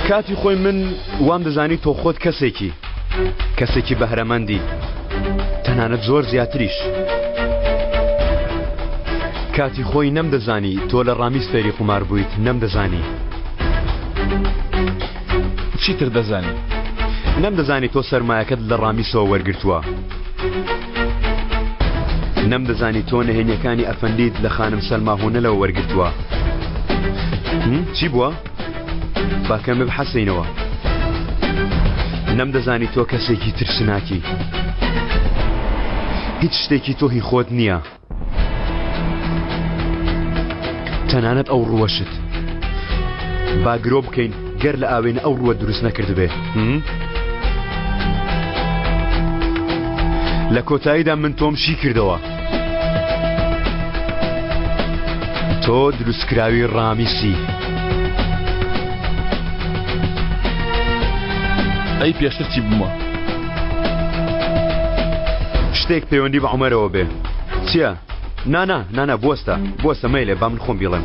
کاتی خۆی من وام دەزانی تۆ خۆت کەسێکی کەسێکی بەهرەمەندی تەنانەت زۆر زیاتریش. کاتی خۆی نەمدەزانی تۆ لە ڕامیز فێری قومار بوویت نەمدەزانی. چیتر دەزانی؟ نەمدەزانی تۆ سەرمایەکەت لە ڕامیسەوە وەرگرتووە. نەمدەزانی تۆ نهێنیەکانی ئەفەندیت لە خانم سەلما هونەلەوە وەرگرتووە. چی بووە؟ با کەمێ بحەسێینەوە. نەمدەزانی تۆ کەسێکی ترسناکی. هیچ شتێکی تۆ هی خۆت نییە. تەنانەت ئەو ڕووەشت. با گرۆ بکەین گەر لە ئاوێنە ئەو ڕووە دروست نەکردبێ. لە کۆتاییدا من تۆم شی کردەوە. تۆ دروستکراوی ڕامیسی. ئەی پێشتر چی بوومە؟ شتێک پەیوەندی بە عومەرەوە بێ. چییە؟ نا نا نا نا بوەستە بوەستە مەیلێ با من خۆم بیڵێم.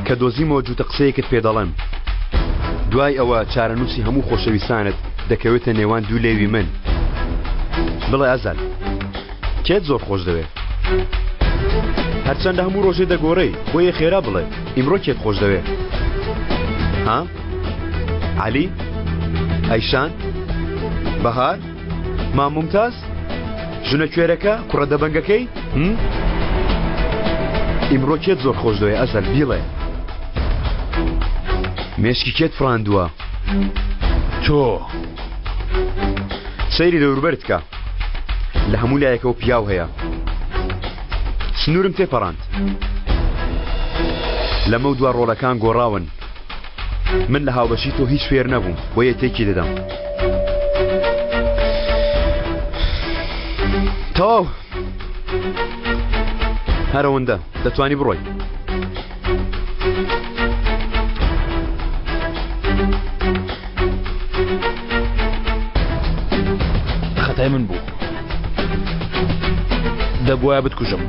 کە دۆزیمەوە جووتە قسەیەکت پێ دەڵێم. دوای ئەوە چارەنووسی هەموو خۆشەویستانت دەکەوێتە نێوان دوو لێوی من. بڵێ ئەزەل. کێت زۆر خۆش دەوێ؟ هەرچەندە هەموو ڕۆژێ دەگۆڕێی، بۆیە خێرا بڵێ ئیمڕۆ کێت خۆش دەوێ؟ ها؟ عەلی؟ ئەیشان؟ بەهار؟ مام مومتاز؟ ژنە کوێرەکە؟ کوڕە دەبەنگەکەی؟ هم؟ ئیمڕۆ کێت زۆر خۆش دەوێ ئەزەل بیڵێ. مێشکی کێت فڕاندووە؟ تۆ. سەیری دەوروبەرت کە. لە هەموو لایەکەوە پیاو هەیە. سنوورم تێپەڕاند. لەمەو دوا ڕۆڵەکان گۆڕاون. من لە هاوبەشی تۆ هیچ فێر نەبووم، بۆیە تێکی دەدەم. تەواو. هەر ئەوەندە. دەتوانی بڕۆی. خەتای من بوو. دەبوایە بتکوژم.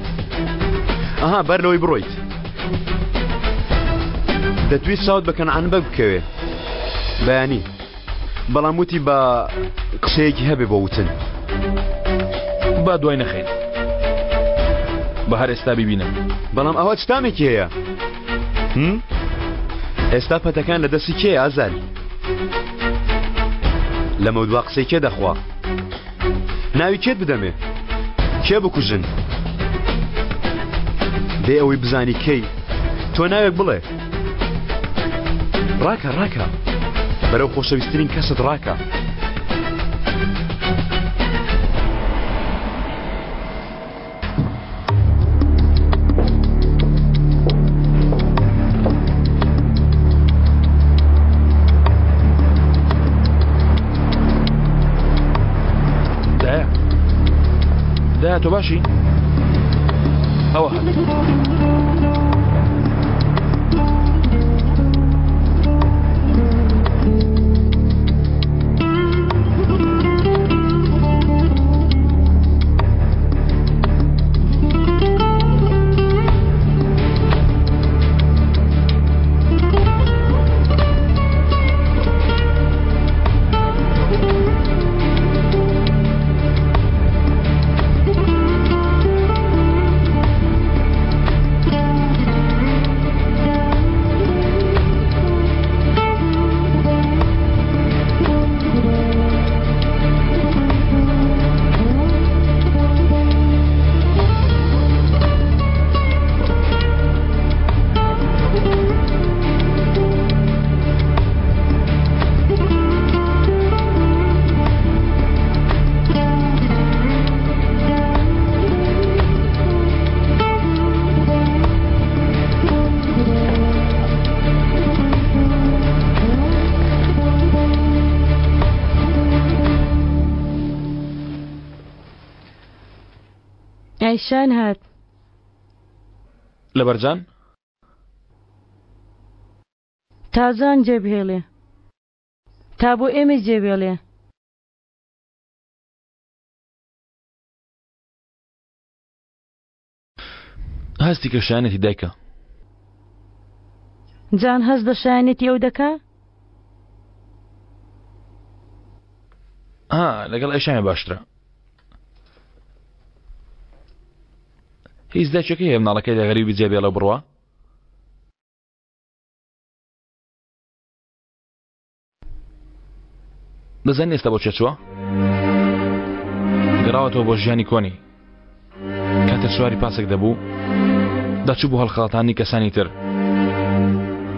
ئەها بەر لەوەی بڕۆیت. دەتویست چاوت بە کەنعان بەگ بکەوێ بەیانی بەڵام وتی بە قسەیەکی هەبێ بۆ وتن. با دوای نەخەین. بە هەر ئێستا بیبینم. بەڵام ئەوە چ تامێکی هەیە؟ هم؟ ئێستا پەتەکان لە دەستی کێیە ئازال؟ لەمەودوا قسەی کێ دەخوا؟ ناوی کێت بدەمێ؟ کێ بکوژن؟ بێ ئەوەی بزانی کەی تۆ ناوێک بڵێ ڕاکە ڕاکە بەرەو خۆشەویستترین کەست ڕاکە. دایە دایە تۆ باشی ئەوە هات ئایشان هات. لەبەرجان؟ تازان جێبهێڵێ. تا بۆ ئێمەی جێبێڵێ. هەستی کە شایەنێتی دایکە. جان هەست بە شایەنێتی ئەو دەکا؟ ها لەگەڵ ئەیشانە باشترە. هیچ دایکێک هەیە مناڵەکەی لە غەریبی جێ بێڵە بڕوا؟ دەزانی ئێستا بۆ چێ چووە؟ گەڕاوەتەوە بۆ ژیانی کۆنی کاتە سواری پاسێک دەبوو دەچوو بۆ هەڵخەڵەتانی کەسانی تر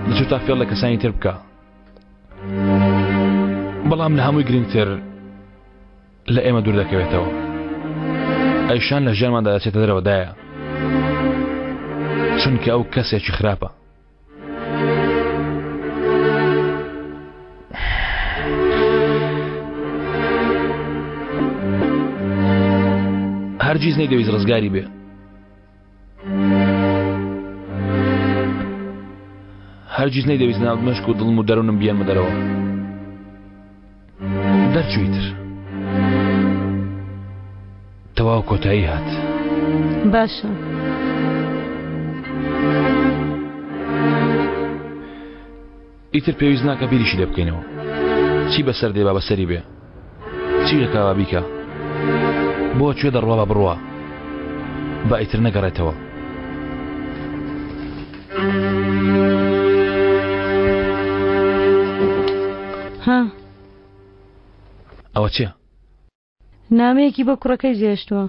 دەچوو تا فێڵ لە کەسانی تر بکە بەڵام لە هەمووی گرنگتر لە ئێمە دوور دەکەوێتەوە ئەیشان لە ژیانماندا دەچێتە دەرەوە دایە چونکە ئەو کەسێکی خراپە هەرگیز نەیدەویست ڕزگاری بێ. هەرگیز نەیدەویست ناو مەشک و دڵم و دەروونم بیێنمە دەرەوە. دەرچووی تر. تەواو کۆتایی هات. باشە. ئیتر پێویست ناکە بیریشی لێ بکەینەوە. چی بەسەر دێ با بەسەری بێ. چی دەکا با بیکا. بۆ کوێ دەڕوا با بڕوا. با ئیتر نەگەڕێتەوە. ها. ئەوە چییە؟ نامەیەکی بۆ کوڕەکەی جێهێشتووە.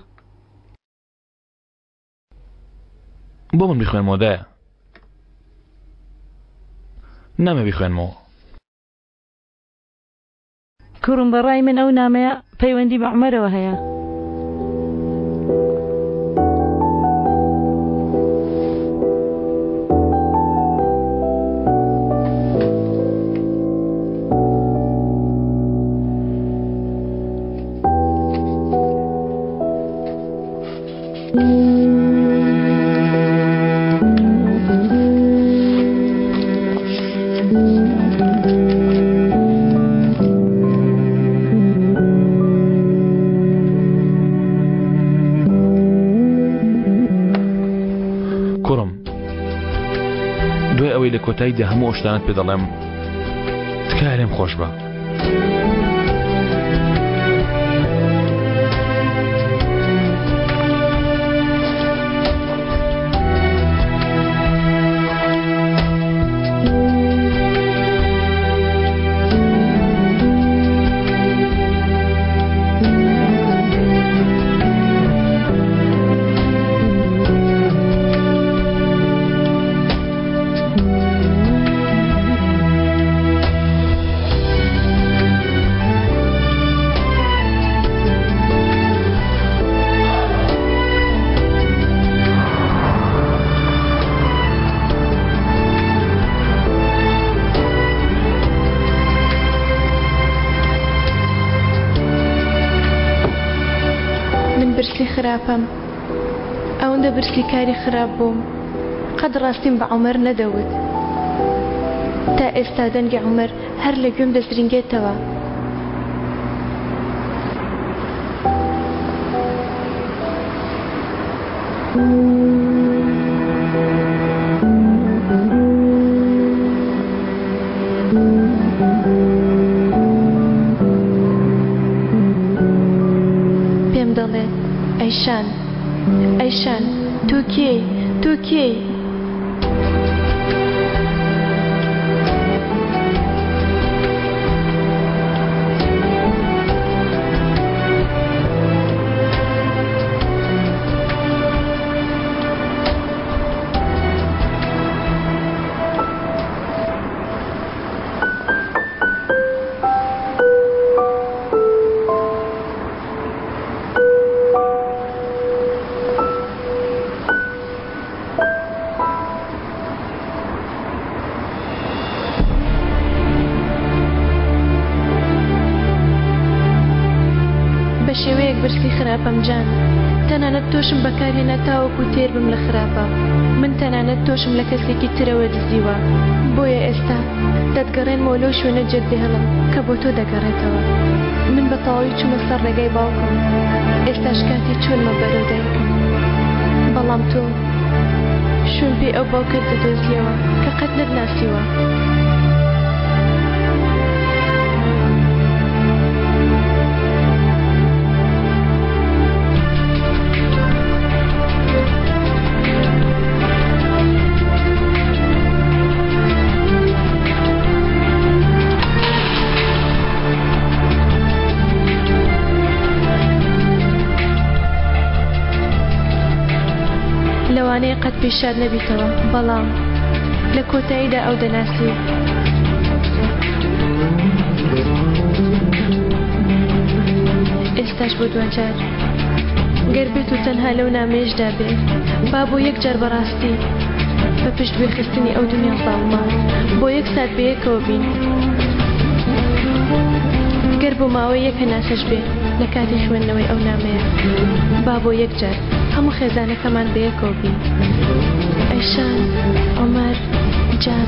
بۆ من بیخوێنمەوە دایە. نامە بیخوێنمەوە. کوڕم بەڕای من ئەو نامەیە پەیوەندی بە عومەرەوە هەیە. کوڕم دوای ئەوەی لە کۆتاییدا هەموو ئەو شتانەت پێ دەڵێم تکایە لێم خۆش بە من برسی خراپەم ئەوەندە برسی کاری خراپ بووم قەت ڕاستیم بە عومەر نەدەوت. تا ئێستا دەنگی عومەر هەر لە گوێم دەزرینگێتەوە. پێم دەڵێ ئەیشان. ئەیشان تۆ کێی؟ تۆ کێی؟ بە شێوەیەک برسی خراپەم جان تەنانەت تۆشم بەکارهێنا تاوەکو تێر بم لە خراپە من تەنانەت تۆشم لە کەسێکی ترەوە دزیوە بۆیە ئێستا دەتگەڕێنمەوە لەو شوێنە جێت دێهێڵم کە بۆ تۆ دەگەڕێتەوە. من بە تەواوی چوومە سەر ڕێگای باوکم، ئێستاش کاتی چوونمە بەرەو دایکم. بەڵام تۆ شوێن پێی ئەو باوکەت دەدۆزیەوە کە قەت نەتناسیوە. لەوانەیە قەت پێی شاد نەبیتەوە بەڵام لە کۆتاییدا ئەو دەناسی. ئێستاش بۆ دواجار گەر بێت و تەنها لەو نامەیەشدا بێ با بۆ یەک جار بەڕاستی بە پشتگوێ خستنی ئەو دنیا زاڵمە بۆ یەک سات بەیەکەوە بین گەر بۆ ماوەی یەک هەناسەش بێ. لە کاتی خوێندنەوەی ئەو نامەیە. با بۆ یەک جار هەموو خێزانەکەمان بەیەکەوە بین. ئەیشان، عومەر، جان.